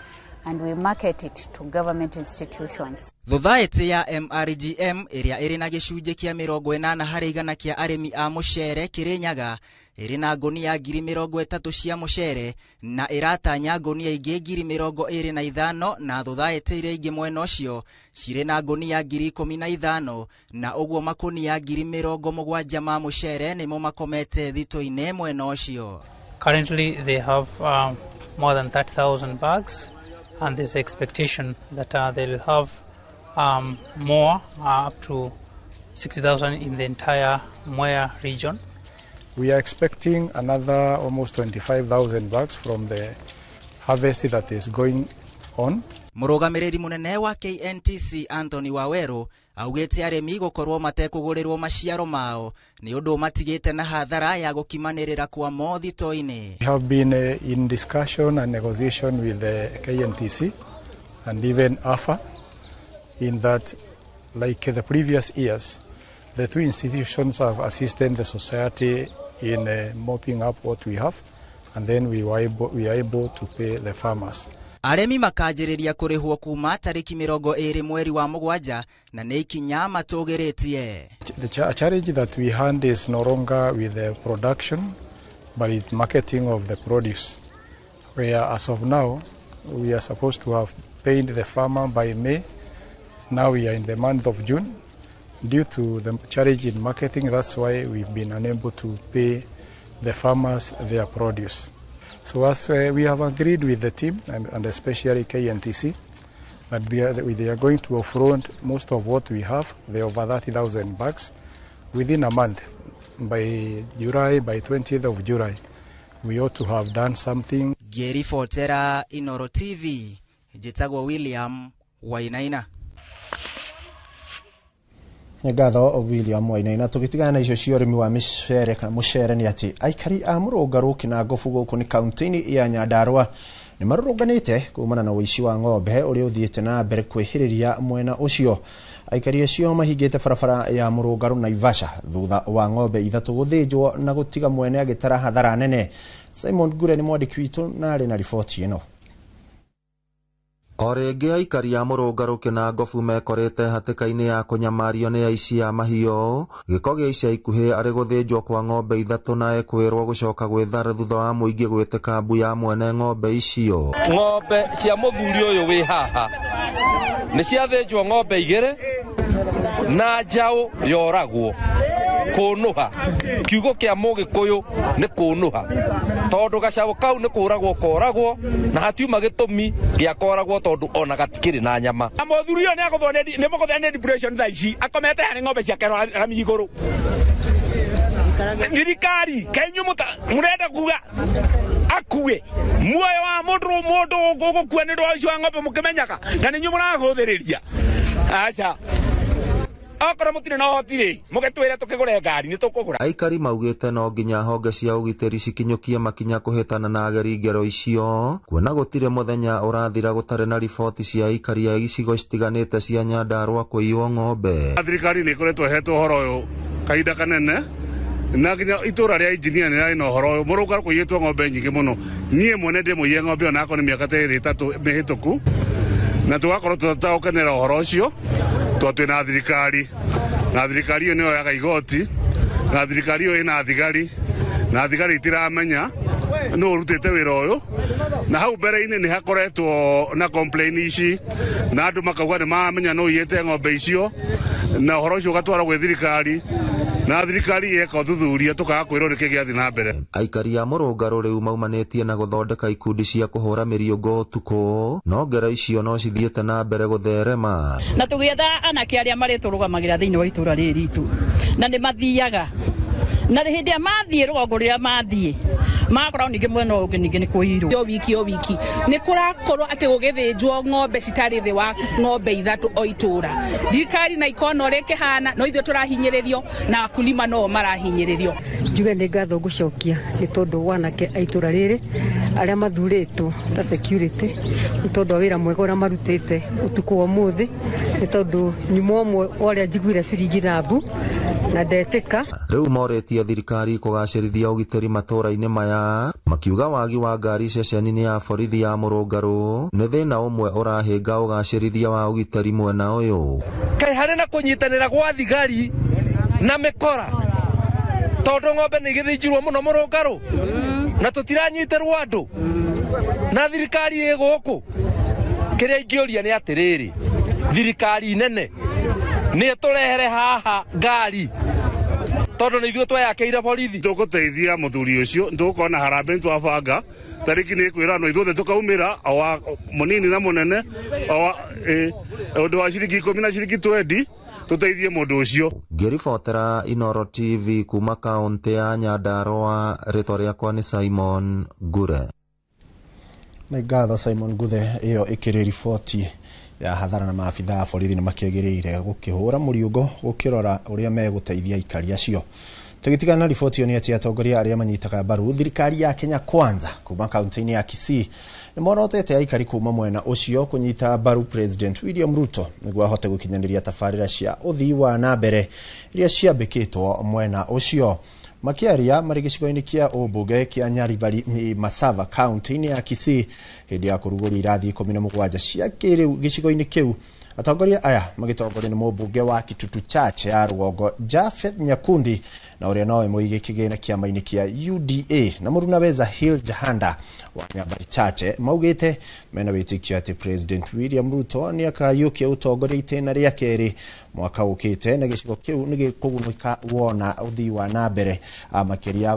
and we market it to government institutions. Thothaitĩ ya MRGM ĩrĩa ĩrĩ na gĩcunjĩ kĩa 80 harĩ igana kĩa arĩmi a mũcere Kirinyaga ĩrĩ na ngũnia 30,000 cia mũcere na ĩratanya ngũnia ingĩ 25,000 na thothaitĩ iria ingĩ mwena ũcio cirĩ na ngũnia 15,000 na ũguo makũnia 70,000 ma mũcere nĩmo makomete thito-inĩ mwena ũcio. Currently they have more than 30,000 bags, and there's expectation that they'll have more up to 60,000 in the entire Mwea region. We are expecting another almost 25,000 bags from the harvest that is going on. Mũrũgamĩrĩri mũnene wa KNTC Anthony Waweru augĩte arĩmi gũkorwo matekũgũrĩrwo maciaro mao nĩ ũndũ matigĩte na hathara ya gũkimanĩrĩra kwamo thito-inĩ. We have been in discussion and negotiation with the KNTC and even AFA in that, like the previous years, the two institutions have assisted the society in mopping up what we have, and then we are able to pay the farmers. Arĩmi makanjĩrĩria kũrĩhwo kuma tarĩki 20 mweri wa 7 na nĩ ikinya matũgĩrĩtie. The challenge that we had is no longer with the production, but it's marketing of the produce, where as of now we are supposed to have paid the farmer by May. Now we are in the month of June. Due to the challenge in marketing, that's why we've been unable to pay the farmers their produce. So as we have agreed with the team, and especially KNTC, that they are going to offload most of what we have, the over 30,000 bags, within a month. By July, by 20th of July, we ought to have done something. Ngĩribotera Inoro TV, njĩtagwo William Wainaina. Ngatho William Wainaina. Tũgĩtigana na icio cia ũrĩmi wa mĩcere kana mũcere nĩ atĩ aikari a Mũrũngarũ Kĩnangobu gũkũ nĩ kaunti-inĩ ya Nyandarũa nĩ marũrũnganĩte kumana na ũici wa ng'ombe ũrĩa ũthiĩte na mbere kwĩhĩrĩria mwena ũcio. Aikari acio mahingĩte barabara ya Mũrũngarũ Naivasha thutha wa ng'ombe 3 gũthĩnjwo na gũtiga mwene agĩtara hathara nene. Simon Ngure nĩ mwandĩki witũ na arĩ na riboti ĩno. O rĩngĩ aikari a Mũrũngarũ Kĩnangobu mekorete hatĩka-inĩ ya kũnyamario nĩ aici a mahiũ. Gĩko gĩa ica ikuhĩ arĩ gũthĩnjwo kwa ng'ombe 3 na ekwĩrwo gũcoka gwĩthara thutha wa mũingĩ gwĩtĩka mbu ya mwene ng'ombe icio. Ng'ombe cia mũthuri ũyũ wĩ haha nĩ ciathĩnjwo ng'ombe 2 na njaũ yoragwo kũnũha. Kiugo kĩa mũgĩkũyũ nĩ kũnũha, tondũ gacaũ kau nĩ kũragwo koragwo na hatiuma gĩtũmi gĩa koragwo tondũ ona gatikĩrĩ na nyama. Na mũthuri ũyũ nĩ mũgũthwo nĩ depression thaa ici, akomete harĩ ng'ombe ciake rami igũrũ. Thirikari kenyu mũrenda kuga akue muoyo wa mũndũ ũgũkua nĩ ũndũ wa ũici wa ng'ombe mũkĩmenyaga na nĩ inyuĩ mũrahũthĩrĩria. Aca, okorwo mũtirĩ na ũhoti rĩ, mũgĩtwĩre tũkĩgũre ngari nĩ tũkũgũra. Aikari maugĩte no nginya honge cia ũgitĩri cikinyũkie makinya kũhĩtana na ageri ngero icio, kuona gũtirĩ mũthenya ũrathira gũtarĩ na riboti cia aikari a icigo citiganĩte cia Nyandarũa kũiywo ng'ombe. Thirikari nĩ ĩkoretwo ĩhetwo ũhoro ũyũ kahinda kanene, na nginya itũra rĩa injinia nĩ rarĩ na ũhoro ũyũ. Mũrũngarũ kũiyĩtwo ng'ombe nyingĩ mũno. Niĩ mwene ndĩmũiye ng'ombe onakorwo nĩ mĩaka ta 2 3 mĩhĩtũku, na tũgakorwo tũtagũkenera ũhoro ũcio tondũ twĩna thirikari, na thirikari ĩyo nĩyo yoyaga igoti, na thirikari ĩyo ĩna thigari, na thigari itiramenya nũ ũrutĩte wĩra ũyũ. Na hau mbere-inĩ nĩ hakoretwo na complain ici, na andũ makauga nĩ maramenya nũ ũiyĩte ng'ombe icio, na ũhoro ũcio ũgatwarwo gwĩ thirikari, na thirikari ĩka ũthuthuria tũkaga kwĩrwo nĩkĩ gĩathiĩ na mbere. Aikari a Mũrũngarũ rĩu maumanĩtie na gũthondeka ikundi cia kũhũra mĩriũngũ ũtukũ, no ngero icio no cithiĩte na mbere gũtherema. Na tũgĩetha anake arĩa marĩtũrũgamagĩra thĩinĩ wa itũra rĩrĩ ritũ, na nĩ mathiaga, na hĩndĩ ĩrĩa mathiĩ rũgongo rĩrĩa mathiĩ magakorwo ningĩ mwena ũngĩ ningĩ nĩ kũiyirwo. O wiki o wiki nĩ kũrakorwo atĩ gũgĩthĩnjwo ng'ombe citarĩ thĩ wa ng'ombe 3 o itũra. Thirikari na ikona ũrĩa ĩkĩhana, no ithuĩ tũrahinyĩrĩrio na akulima no marahinyĩrĩrio. Njuge nĩ ngatho ngũcokia nĩ tondũ wanake a itũra rĩrĩ arĩa mathurĩtwo ta security nĩ tondũ wa wĩra mwega ũrĩa marutĩte ũtukũ wa ũmũthĩ, nĩ tondũ nyuma ũmwe wa ũrĩa njiguire biringi na mbu na ndetĩka. Rĩu morĩtie thirikari kũgacĩrithia ũgitĩri matũra-inĩ maya, makiuga wagi wa ngari ceceni-inĩ ya borithi ya Mũrũngarũ nĩ thĩna ũmwe ũrahĩnga ũgacĩrithia wa ũgitĩri mwena ũyũ. Kaĩ harĩ na kũnyitanĩra gwa thigari na mĩkora, tondũ ng'ombe nĩ igĩthĩnjirwo mũno Mũrũngarũ na tũtiranyitĩrwo andũ na thirikari ĩ gũkũ. Kĩrĩa ingĩũria nĩ atĩrĩrĩ, thirikari nene nĩ ĩtũrehere haha ngari tondũ nĩ ithuĩ tweyakĩire borithi. Tũgũteithia mũthuri ũcio, tũgũkorwo na harambee twabanga tarĩki nĩ ĩkwĩranwo ithuothe tũkaumĩra o wa mũnini na mũnene, ũndũ wa ciringi 10 na ciringi 20 tũteithie mũndũ ũcio. Ngĩribotera Inoro TV kuma kaũntĩ ya Nyandarũa, rĩtwa rĩakwa nĩ Simon Ngure. Nĩ ngatho Simon Ngure. Ĩyo ĩkĩrĩ riboti ya hathara na maabitha a borithi nĩ makĩagĩrĩire gũkĩhũra mũriũngo gũkĩrora ũrĩa megũteithia aikari acio. Tũgĩtigana na riboti ĩyo nĩ atĩ atongoria arĩa manyitaga mbaru thirikari ya Kenya Kwanza kuma kaunti-inĩ ya Kisii nĩ morotete aikari kuma mwena ũcio kũnyita mbaru President William Ruto nĩguo ahote gũkinyanĩria tabarĩra cia ũthii wa na mbere iria ciambĩkĩtwo mwena ũcio. Makĩaria marĩ gĩcigo-inĩ kĩa ũmbunge kĩa Nyaribari Masava kaunti-inĩ ya Kisii hĩndĩ ya kũrugũria irathi 17 cia kĩrĩu gĩcigo-inĩ kĩu. Atongoria aya magĩtongorio nĩ mũmbunge wa Kitutu Church ya rũgongo Japheth Nyakundi na ũrĩa nowe mũigi kĩgĩna kĩama-inĩ kĩa UDA na mũrunawe Zahil Jahanda wa Nyambari Church maugĩte mena wĩtĩkio atĩ President William Ruto nĩ akayũkia ũtongoria itĩna rĩa kerĩ mwaka ũkĩte na gĩcigo kĩu nĩ gĩkũgunĩka wona ũthii wa na mbere makĩria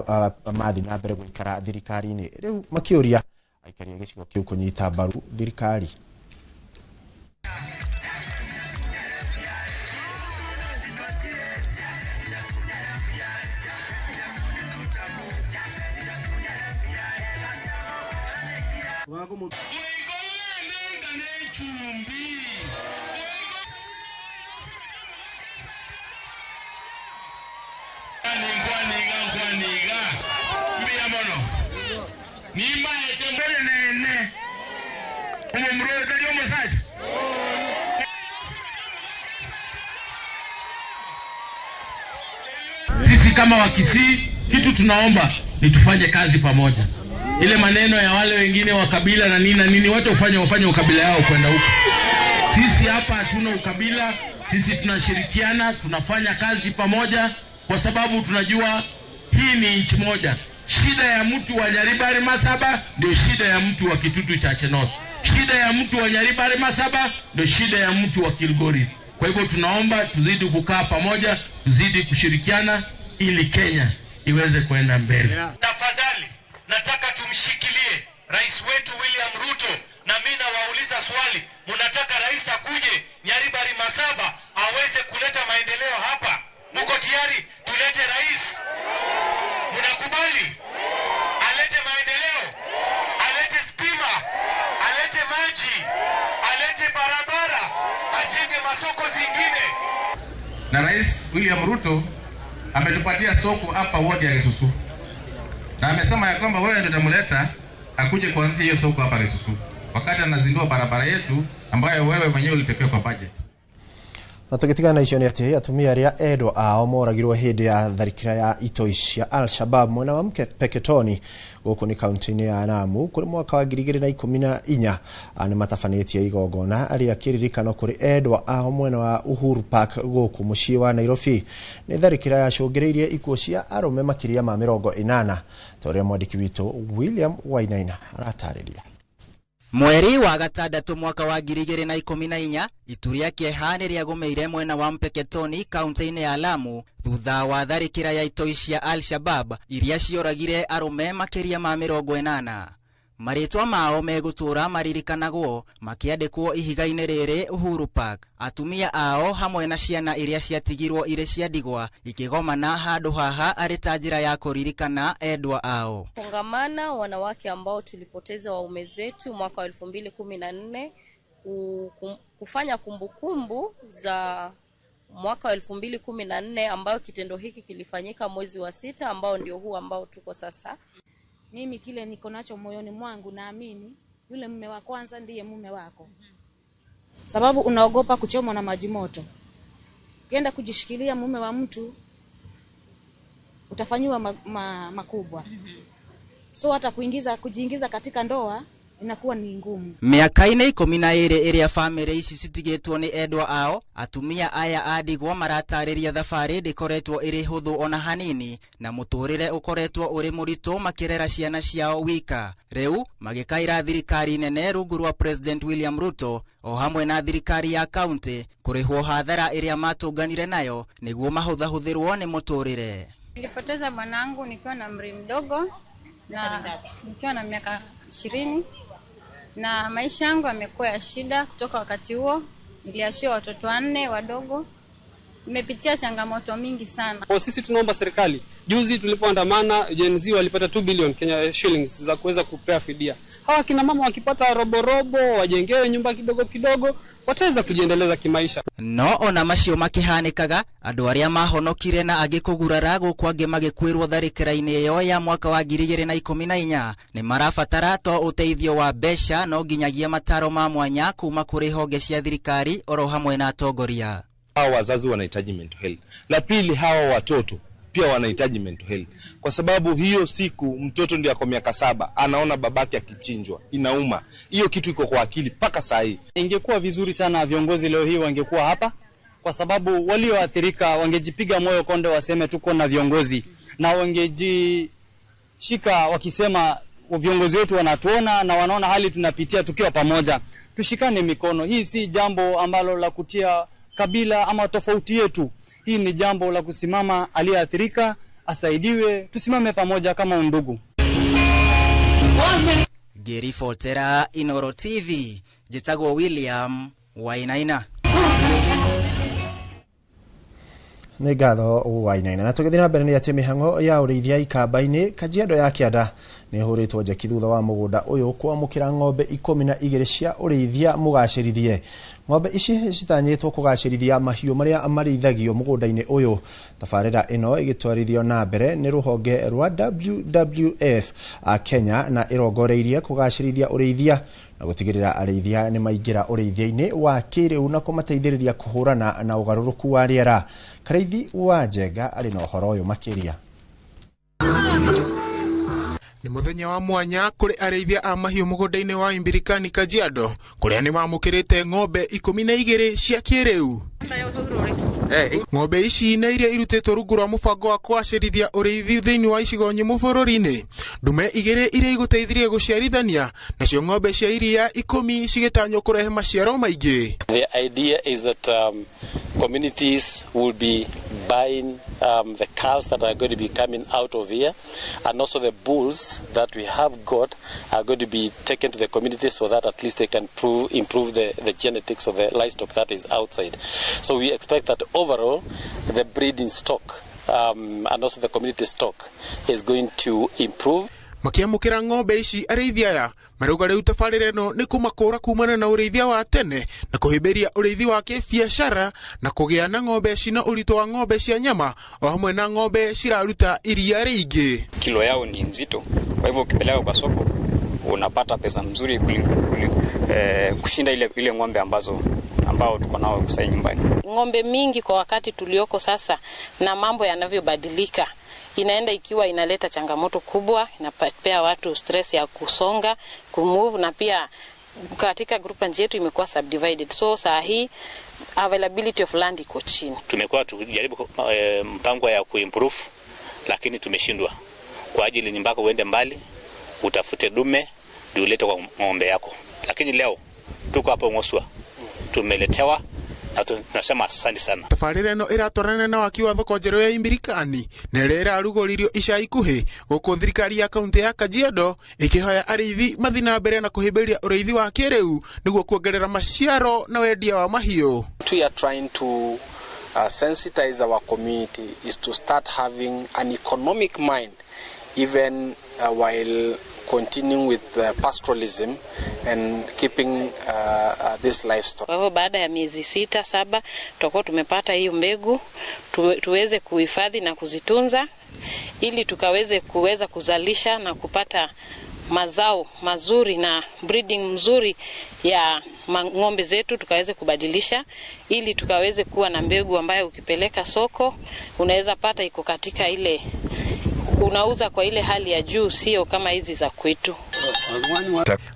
mathiĩ na mbere gũikara thirikari-inĩ. Rĩu makĩũria aikari a gĩcigo kĩu kũnyita mbaru thirikari. Sisi kama Wakisii kitu tunaomba ni tufanye kazi pamoja. Ile maneno ya wale wengine wa kabila na nini na nini, watu wafanye ukabila yao kwenda huko. Sisi hapa hatuna ukabila, sisi tunashirikiana, tunafanya kazi pamoja kwa sababu tunajua hii ni nchi moja. Shida ya mtu wa Nyaribari Masaba ndio shida ya mtu wa Kitutu Chache North. Shida ya mtu wa Nyaribari Masaba ndio shida ya mtu wa Kilgoris. Kwa hivyo tunaomba tuzidi kukaa pamoja, tuzidi kushirikiana ili Kenya iweze kwenda mbele. Tafadhali nataka tumshikilie rais wetu William Ruto, na mimi nawauliza swali, mnataka rais akuje Nyaribari Masaba aweze kuleta maendeleo hapa? Mko tayari tulete rais? Mnakubali alete maendeleo, alete stima, alete maji, alete barabara, ajenge masoko zingine? Na Rais William Ruto ametupatia soko hapa wodi ya Kisusu, na amesema ya kwamba wewe ndio utamleta akuje kuanzia hiyo soko hapa Kisusu wakati anazindua barabara yetu ambayo wewe mwenyewe ulitepea kwa budget. Na tũgĩtigana icio nĩ atĩ atumia arĩa endwa ao moragirwo hĩndĩ ya tharĩkĩra ya itoi cia Al-Shabab mwena wa Mpeketoni gũkũ nĩ kaunti-inĩ ya Lamu kũrĩ mwaka wa 2014 nĩ matabanĩtie igongona rĩa kĩririkano kũrĩ endwa ao mwena wa Uhuru Park gũkũ mũciĩ wa Nairobi. Nĩ tharĩkĩra yacũngĩrĩirie ikuũ cia arũme makĩria ma 80 ta ũrĩa mwandĩki witũ William Wainaina aratarĩria. Mweri wa gatandatũ mwaka wa 2014 itu rĩa kĩeha nĩrĩagũmĩire mwena wa Mpeketoni kaunti-inĩ ya Lamu thutha wa tharĩkĩra ya itoi cia Al-Shabab iria cioragire arũme makĩria ma 80. Marĩtwa mao megũtũũra maririkanagwo makĩandĩkwo ihiga-inĩ rĩrĩ Uhuru Park. Atumia ao hamwe na ciana iria ciatigirwo irĩ cia ndigwa ikĩgomana handũ haha arĩ ta njĩra ya kũririkana endwa ao. Kongamana wanawake ambao tulipoteza waume zetu mwaka wa 2014 kufanya kumbukumbu za mwaka wa 2014 ambayo kitendo hiki kilifanyika mwezi wa 6 ambao ndio huu ambao tuko sasa. Mimi kile niko nacho moyoni mwangu naamini yule mume wa kwanza ndiye mume wako. Sababu unaogopa kuchomwa na maji moto. Ukienda kujishikilia mume wa mtu utafanywa makubwa. So hata kujiingiza katika ndoa inakuwa ni ngumu. Mĩaka-inĩ 12 ĩrĩa famĩlĩ ici citigĩtwo nĩ endwa ao, atumia aya a ndigwa maratarĩria thabarĩ ndĩkoretwo ĩrĩ hũthũ ona hanini na mũtũrĩre ũkoretwo ũrĩ mũritũ makĩrera ciana ciao wika. Rĩu magĩkaĩra thirikari nene rungu rwa President William Ruto o hamwe na thirikari ya kaunti kũrĩhwo hathara ĩrĩa matũnganire nayo nĩguo mahũthahũthĩrwo nĩ mũtũrĩre. Nilipoteza bwanangu nikiwa na umri mdogo na nikiwa na miaka 20. Na maisha yangu yamekuwa ya shida kutoka wakati huo. Niliachiwa watoto 4 wadogo. Nimepitia changamoto mingi sana. Kwa sisi tunaomba serikali. Juzi tulipoandamana Gen Z walipata 2 billion Kenya shillings za kuweza kupea fidia. Hawa kina mama wakipata robo robo, wajengewe nyumba kidogo kidogo, wataweza kujiendeleza kimaisha. No ona macio makihanikaga andu aria mahonokire na angi kugurara gũkũ angĩ magĩkuĩrwo tharĩkĩra-inĩ ĩyo ya mwaka wa 2014 nĩ marabatara to ũteithio wa mbeca no nginyagia mataro ma mwanya kuma kũrĩ honge cia thirikari oro hamwe na atongoria. Hawa wazazi wanahitaji mental health. La pili, hawa watoto pia wanahitaji mental health, kwa sababu hiyo siku mtoto ndio ako miaka 7 anaona babake akichinjwa, inauma. Hiyo kitu iko kwa akili mpaka saa hii. Ingekuwa vizuri sana viongozi leo hii wangekuwa hapa, kwa sababu walioathirika wangejipiga moyo konde, waseme tuko na viongozi, na wangejishika wakisema viongozi wetu wanatuona na wanaona hali tunapitia tukiwa pamoja. Tushikane mikono. Hii si jambo ambalo la kutia kabila ama tofauti yetu. Hii ni jambo la kusimama, aliyeathirika asaidiwe, tusimame pamoja kama undugu. Ngĩribotera Inoro TV, njĩtagwo William Wainaina. Nĩ ngatho Wainaina. Na tũgĩthiĩ na mbere nĩ atĩ mĩhang'o ya ũrĩithia ikamba-inĩ Kajiado ya Kĩanda nĩ ĩhũrĩtwo njeki thutha wa mũgũnda ũyũ kwamũkĩra ng'ombe 12 cia ũrĩithia mũgacĩrithie. Ng'ombe ici citanyĩtwo kũgacĩrithia mahiũ marĩa marĩithagio mũgũnda-inĩ ũyũ. Tabarĩra ĩno ĩgĩtwarithio na mbere nĩ rũhonge rwa WWF a Kenya na ĩrongoreirie kũgacĩrithia ũrĩithia na gũtigĩrĩra arĩithia nĩ maingĩra ũrĩithia-inĩ wa kĩrĩu na kũmateithĩrĩria kũhũrana na ũgarũrũku wa rĩera. Karaithi wa Njenga arĩ na ũhoro ũyũ makĩria. Nĩ mũthenya wa mwanya kũrĩ arĩithia a mahiũ mũgũnda-inĩ wa Imbirikani Kajiado, kũrĩa nĩ mamũkĩrĩte ng'ombe 12 cia kĩrĩu. Ng'ombe ici nĩ iria irutĩtwo rungu rwa mũbango wa kũgacĩrithia ũrĩithi thĩinĩ wa icigo nyũmũ bũrũri-inĩ. Ndume 2 iria igũteithirie gũciarithania, nacio ng'ombe cia iria 10 cigĩtanywo kũrehe maciaro maingĩ. The idea is that communities will be buying the cows that are going to be coming out of here, and also the bulls that we have got are going to be taken to the community so that at least they can improve the genetics of the livestock that is outside. So we expect that overall the breeding stock and also the community stock is going to improve. Makiamũkĩra ng'ombe ici arĩithia aya marauga rĩu tabarĩra ĩno nĩ kũmakũra kumana na ũrĩithia wa tene na kũhĩmbĩria ũrĩithi wa kĩbiacara na kũgĩa na ng'ombe cina ũritũ wa ng'ombe cia nyama o hamwe na ng'ombe ciraruta iria rĩingĩ. Kilo yao ni nzito, kwa hivyo ukipeleka kwa soko unapata pesa mzuri kushinda ile ng'ombe ambao tuko nao sasa nyumbani. Ng'ombe mingi kwa wakati tulioko sasa na mambo yanavyobadilika inaenda ikiwa inaleta changamoto kubwa, inapea watu stress ya kusonga, kumove, na pia katika group land yetu imekuwa subdivided. So saa hii availability of land iko chini. Tumekuwa tukijaribu mpango ya kuimprove lakini tumeshindwa. Kwa ajili ni mpaka uende mbali utafute dume ndio ulete kwa ng'ombe yako. Lakini leo tuko hapo Ngoswa tumeletewa na tunasema asante sana. Tabarĩra ĩno ĩratwarana na waki wa thoko njerũ ya Imbirikani na ĩrĩa ĩrarugũririo ica ikuhĩ gũkũ thirikari ya kaunti ya Kajiado ĩkĩhoya arĩithi mathiĩ na mbere na kũhĩmbĩria ũrĩithi wa kĩrĩu nĩguo kuongerera maciaro na wendia wa mahiũ. We are trying to sensitize our community is to start having an economic mind even while continuing with pastoralism and keeping this livestock. Kwa hivyo baada ya miezi 6 7 tutakuwa tumepata hiyo mbegu tuweze kuhifadhi na kuzitunza ili tukaweze kuweza kuzalisha na kupata mazao mazuri na breeding mzuri ya ng'ombe zetu, tukaweze kubadilisha ili tukaweze kuwa na mbegu ambayo ukipeleka soko unaweza pata iko katika ile unauza kwa ile hali ya juu, sio kama hizi za kwetu.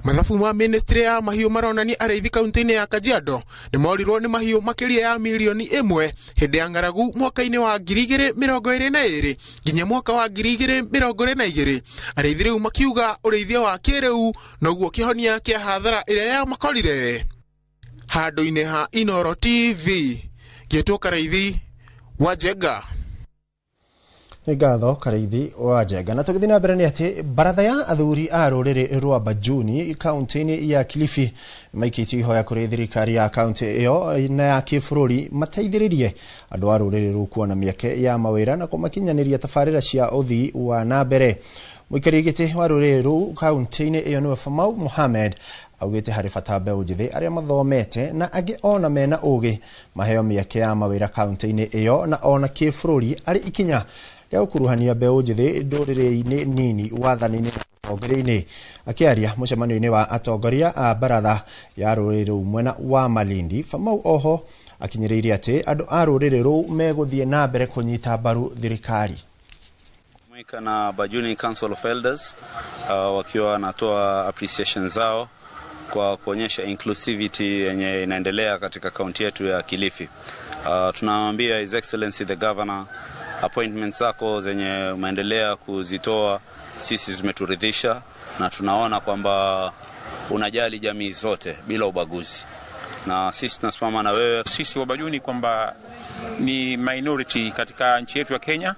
Mathabu ma ministry ya mahiũ maronania arĩithi kaunti-inĩ ya Kajiado nĩ morirwo nĩ mahiũ makĩria ya milioni 1 hĩndĩ ya ng'aragu mwaka-inĩ wa 2022 nginya mwaka wa 2022. Arĩithi rĩu makiuga ũrĩithia wa kĩrĩu noguo kĩhonia kĩa hathara ĩrĩa yamakorire. Handũ-inĩ ha Inoro TV, ngĩtwo Karaithi wa Njenga. Nĩ ngatho Karaithi wa Njenga. Na tũgĩthiĩ na mbere nĩ atĩ baratha ya athuri a rũrĩrĩ rwa Bajuni kaunti-inĩ ya Kilifi maikĩtie ihoya kũrĩ thirikari ya kaunti ĩyo na ya kĩbũrũri mateithĩrĩrie andũ a rũrĩrĩ rũu kuona mĩeke ya mawĩra na kũmakinyanĩria tabarĩra cia ũthii wa na mbere. Mũikarĩri gĩtĩ wa rũrĩrĩ rũu kaunti-inĩ ĩyo nĩwe Famau Mohamed augĩte harĩ bata mbeũ njĩthĩ arĩa mathomete na angĩ ona mena ũgĩ maheo mĩeke ya mawĩra kaunti-inĩ ĩyo na ona kĩbũrũri arĩ ikinya rĩa gũkuruhania mbeũ njĩthĩ ndũrĩrĩ-inĩ nini wathani-inĩ na ũtongoria-inĩ. Akĩaria mũcemanio-inĩ wa atongoria a baratha ya rũrĩrĩ rũu mwena wa Malindi, Famau oho Akinyĩrĩirie atĩ andũ a rũrĩrĩ rũu megũthiĩ na mbere kũnyita mbaru thirikari. Na Bajuni Council of Elders wakiwa wanatoa appreciation zao kwa kuonyesha inclusivity yenye inaendelea katika kaunti yetu ya Kilifi. Tunawaambia His Excellency the Governor, appointments zako zenye umeendelea kuzitoa sisi zimeturidhisha na tunaona kwamba unajali jamii zote bila ubaguzi, na sisi tunasimama na wewe. Sisi Wabajuni kwamba ni minority katika nchi yetu ya Kenya,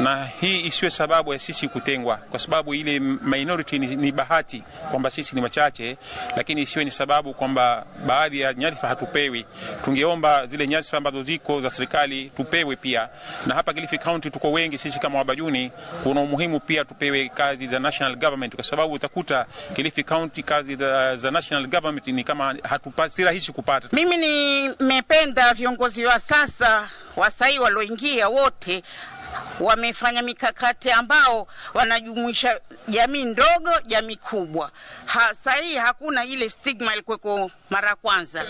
na hii isiwe sababu ya sisi kutengwa, kwa sababu ile minority ni bahati kwamba sisi ni wachache, lakini isiwe ni sababu kwamba baadhi ya nyadhifa hatupewi. Tungeomba zile nyadhifa ambazo ziko za serikali tupewe pia, na hapa Kilifi County tuko wengi sisi kama Wabajuni, kuna umuhimu pia tupewe kazi za national government, kwa sababu utakuta Kilifi County kazi za national government ni kama hatupati, si rahisi kupata. Mimi nimependa viongozi wa sasa wasai walioingia wote wamefanya mikakati ambao wanajumuisha jamii ndogo, jamii kubwa. Sasa hii hakuna ile stigma ilikuwa mara kwanza.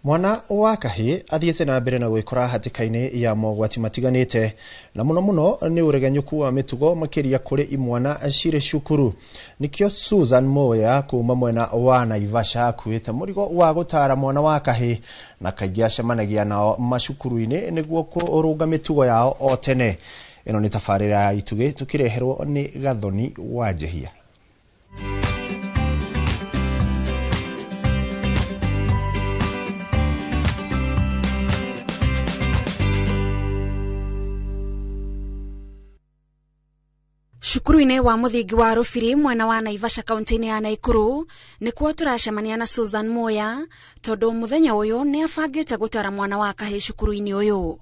Mwana wa kahĩ athiĩte na mbere na gwĩkora hatĩka-inĩ ya mogwati matiganĩte, na mũno mũno nĩ ũregenyũku wa mĩtugo makĩria kũrĩ imwana cirĩ cukuru. Nĩkĩo Susan Moya kuma mwena wa Naivasha akuĩte mũrigo wa gũtara mwana wa kahĩ, na kaingĩ acemanagia nao macukuru-inĩ nĩguo kũrũnga mĩtugo yao o tene. Ĩno nĩ tabarĩra ya Itugĩ tũkĩreherwo nĩ Gathoni wa Njehia. Cukuru-inĩ wa mũthingi wa Rũbiri mwena wa Naivasha kaunti-inĩ ya Naikuru nĩkuo tũracemania na Susan Moya, tondũ mũthenya ũyũ nĩ abangĩte gũtara mwana wa kahĩ cukuru-inĩ ũyũ.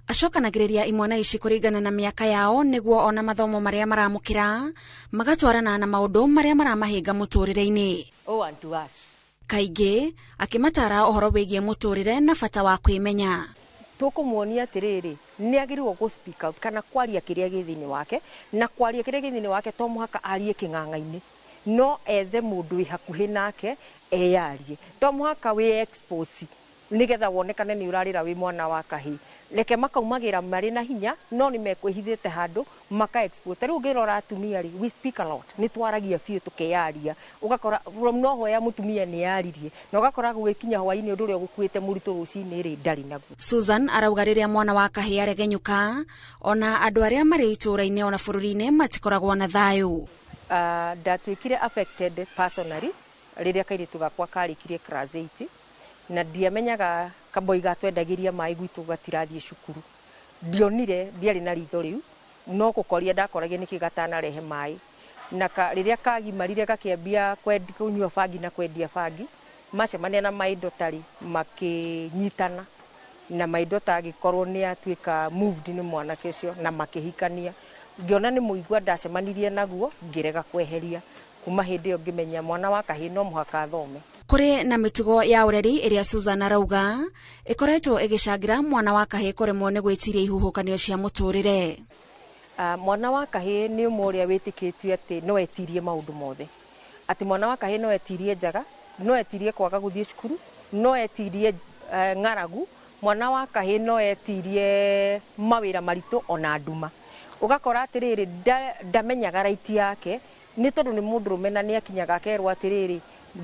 Acokanagĩrĩria imwana ici kũringana na mĩaka yao nĩguo ona mathomo marĩa maramũkĩra magatwarana na maũndũ marĩa maramahĩnga mũtũrĩre-inĩ. Kaingĩ akĩmatara ũhoro wĩgiĩ mũtũrĩre na bata wa kwĩmenya. Tukumuonia atiriri ni agiriwo gu speak out kana kwaria kiria gi thiini wake, na kwaria kiria gi thiini wake to muhaka arie king'ang'a-ini, no ethe mundu wi hakuhi nake eyarie, to muhaka wi expose nigetha wonekane ni urarira wi mwana wa kahi. Reke makaumagira mari na hinya no ni mekwihithite handu maka expose. Ta riu ngirora atumia ri, we speak a lot, ni twaragia biũ tukeyaria, ugakora from nowhere mutumia ni yaririe na ugakora gwikinya hwaini undu uria gukuite muritu rucini ri ndari naguo. Susan arauga riria mwana wa kahĩ aregenyuka ona andu aria mari itũra-inĩ ona bũrũri-inĩ matikoragwo na thayũ. Ndatuĩkire affected personally riria kairitu gakwa karikirie class 8, na ndiamenyaga kaboi gatwendagiria mai gwitũ gatirathiĩ cukuru. Ndionire, ndiarĩ na ritho rĩu, no gũkoria ndakoragia nĩkĩ gatanarehe mai, na rĩrĩa kagimarire gakĩambia kũnyua bangi na kwendia bangi, macemania na my daughter rĩ makĩnyitana, na my daughter agĩkorwo nĩ atuĩka moved nĩ mwanake ũcio na makĩhikania. Ngĩona nĩ mũigua ndacemanirie naguo ngĩrega kweheria. Kuma hĩndĩ ĩyo ngĩmenya mwana wa kahĩ no mũhaka athome. Kũrĩ na mĩtugo ya ũreri ĩrĩa Susan arauga ĩkoretwo ĩgĩcangĩra mwana wa kahĩ kũremwo nĩ gwĩtiria ihuhũkanio cia mũtũrĩre. Mwana wa kahĩ nĩ ũmwe ũrĩa wĩtĩkĩtio atĩ no etirie maũndũ mothe, atĩ mwana wa kahĩ no etirie njaga, no etirie kwaga gũthiĩ cukuru, no etirie ng'aragu, mwana wa kahĩ no etirie mawĩra maritũ ona nduma. Ũgakora atĩrĩrĩ ndamenyaga right yake nĩ tondũ nĩ mũndũrũme na nĩ akinyaga akerwo atĩrĩrĩ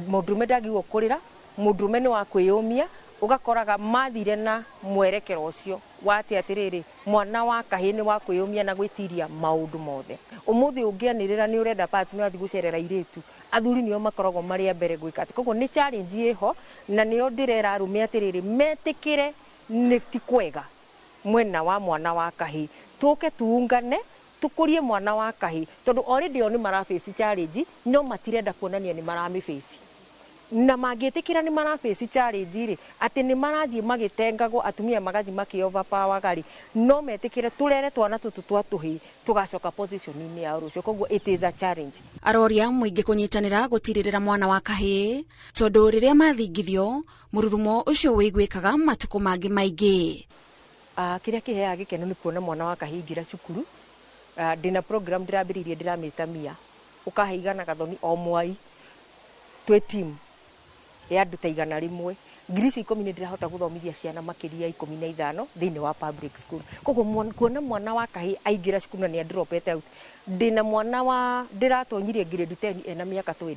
mũndũrũme ndagĩrĩirwo kũrĩra, mũndũrũme nĩ wa kwĩyũmia. Ũgakoraga mathire na mwerekero ũcio wa atĩ atĩrĩrĩ mwana wa kahĩ nĩ wa kwĩyũmia na gwĩtiria maũndũ mothe. Ũmũthĩ ũngĩanĩrĩra nĩ ũrenda parts nĩ wathiĩ gũcerera airĩtu, athuri nĩo makoragwo marĩ a mbere gwĩka atĩ. Koguo nĩ challenge ĩho, na nĩyo ndĩrera arũme atĩrĩrĩ metĩkĩre nĩ ti kwega mwena wa mwana wa kahĩ, tũke tuungane tukurie mwana wa kahĩ, tondũ already o nĩ maraface challenge no matirenda kuonania nĩ maramĩface. Na mangĩtĩkĩra nĩ maraface challenge rĩ, atĩ nĩ marathiĩ magĩtengagwo, atumia magathiĩ makĩ overpower rĩ, no metĩkĩre tũrere twana tũtũ twa tũhĩĩ tũgacoka position-inĩ yao rũciũ. Koguo it is a challenge. Aroria mũingĩ kũnyitanĩra gũtirĩrĩra mwana wa kahĩĩ, tondũ rĩrĩa mathingithio mũrurumo ũcio wĩiguĩkaga matukũ mangĩ maingĩ. Kĩrĩa kĩheaga gĩkeno nĩ kuona mwana wa kahĩĩ aingĩra cukuru. Ndĩna program ndĩrambĩrĩirie ndĩramĩta Mia, ũkahe igana gathoni o mwai twĩ team, Ya andũ ta 100, 10,000 nĩ ndĩrahota gũthomithia ciana makĩria 15 thĩinĩ wa public school. Koguo kuona mwana wa kahĩĩ aingĩra cukuru na nĩ adropete out, ndĩna mwana wa ndĩratonyirie grade 10 ena mĩaka 20.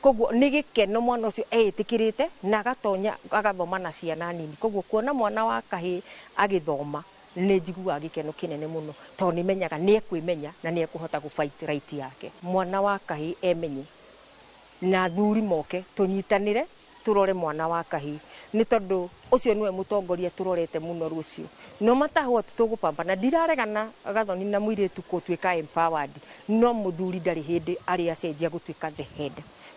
Koguo nĩ gĩkeno mwana ũcio eĩtĩkĩrĩte na agatonya agathoma na ciana nini. Koguo kuona mwana wa kahĩĩ agĩthoma nĩ njiguaga gĩkeno kĩnene mũno, tondũ nĩ menyaga nĩ ekwĩmenya na nĩ ekũhota gũ fight right yake. Mwana wa kahĩĩ emenye na athuri moke tũnyitanĩre tũrore mwana wa kahĩĩ, nĩ tondũ ũcio nĩwe mũtongoria tũrorete mũno rũciũ. No matter what tũgũpambana, ndiraregana Gathoni na mũirĩtu gũtuĩka empowered, no mũthuri ndarĩ hĩndĩ arĩ acenjia gũtuĩka the head.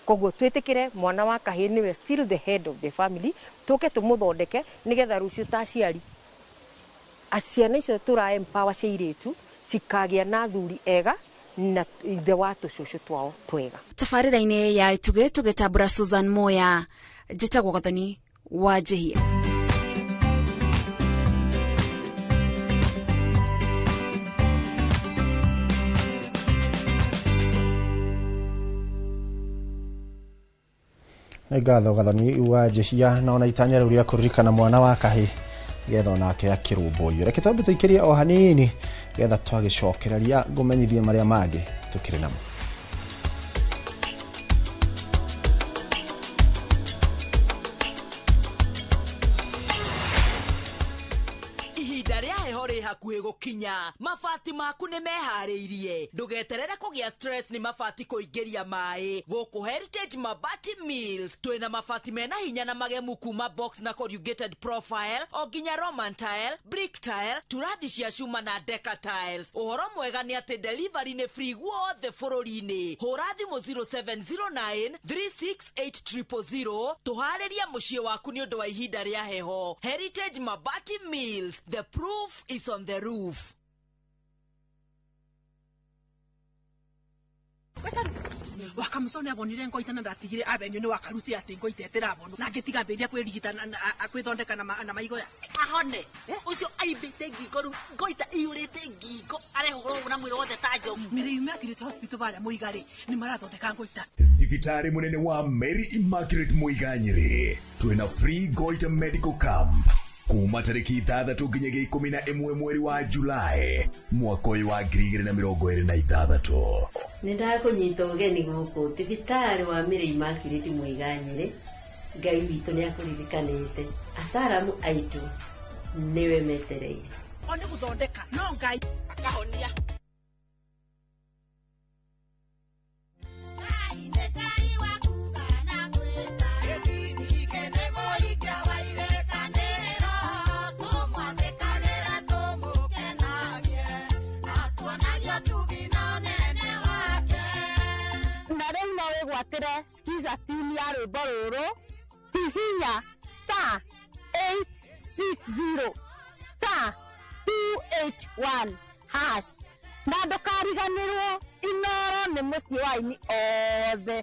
Koguo twĩtĩkĩre mwana wa kahĩĩ nĩwe still the head of the family, tũke tũmũthondeke nĩgetha rũciũ ta aciari ciana icio tũra empower cia airĩtu cikagĩa na athuri ega na ithe wa tũcũcũ twao twega. Tabarĩra-inĩ ya Itugĩ tũgĩtambũra Susan Moya, njĩtagwo Gathoni wa Njihia. Nĩ ngatho Gathoni wa Njihia, na ona itanya rĩu rĩa kũririkana mwana wa kahĩĩ getha onake akĩrũmbũiyo. Reke twambe tũikĩrie o hanini getha twagĩcokereria ngũmenyithie marĩa mangĩ tũkĩrĩ namo. Ihinda rĩa heho rĩ hakuhĩ gũkinya, mabati maku nĩ meharĩirie, ndũgeterere kũgĩa stress nĩ mabati kũingĩria maĩ. Gũkũ Heritage Mabati Mills twĩna mabati mena hinya na magemu kuma box na corrugated profile o nginya Roman tile, brick tile, turathi cia cuma na deca tiles. Ũhoro mwega nĩ atĩ delivery nĩ free guothe bũrũri-inĩ. Hũra thimũ 0709 368 000 tũharĩrie mũciĩ waku nĩ ũndũ wa ihinda rĩa heho. Heritage Mabati Mills, the proof is on the roof. Wakamusone abonire ngoita na ndatigire abenyo ni wakarusi ati ngoita etirabonwo na ngitiga mbiria kwirigita na kwithondeka na maigoya ahone ucio aimbite ngingo riu ngoita iyurite ngingo arehũrwo na mwĩrĩ wothe ta njogu. Mary Immaculate Hospital baria Muiga ri ni marathondeka ngoita. Thibitarĩ mũnene wa Mary Immaculate Muiga Nyĩrĩ twĩna free goita medical camp kuma tarĩki 6 nginyagia 11 mweri wa Julai mwaka ũyũ wa 2026. Nĩ ndakũnyita ũgeni gũkũ thibitarĩ wa Mary Immaculate Muiga Nyĩrĩ. Ngai witũ nĩ akũririkanĩte, ataramu aitũ nĩwe metereire. O nĩ gũthondeka no Ngai akahonia. Wĩgwatĩre skiza tune ya rwĩmbo rũrũ, hihinya *860 *281 hash na ndũkariganĩrwo Inoro nĩ mũciĩ wa aini othe.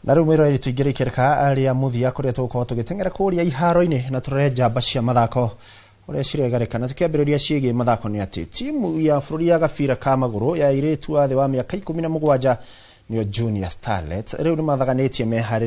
Na rĩu mwĩroreri tũingĩre ikereka rĩa mũthia kũrĩa tũgũkorwo tũgĩteng'era kũrĩa iharo-inĩ na tũrore njamba cia mathako ũrĩa ciregarĩka. Na tũkĩambĩrĩria ciĩgiĩ mathako nĩ atĩ timu ya bũrũri ya gabira ka magũrũ ya airĩtu a thĩ wa mĩaka 17 nĩyo Junior Starlets rĩu nĩ mathaganĩtie meharĩria.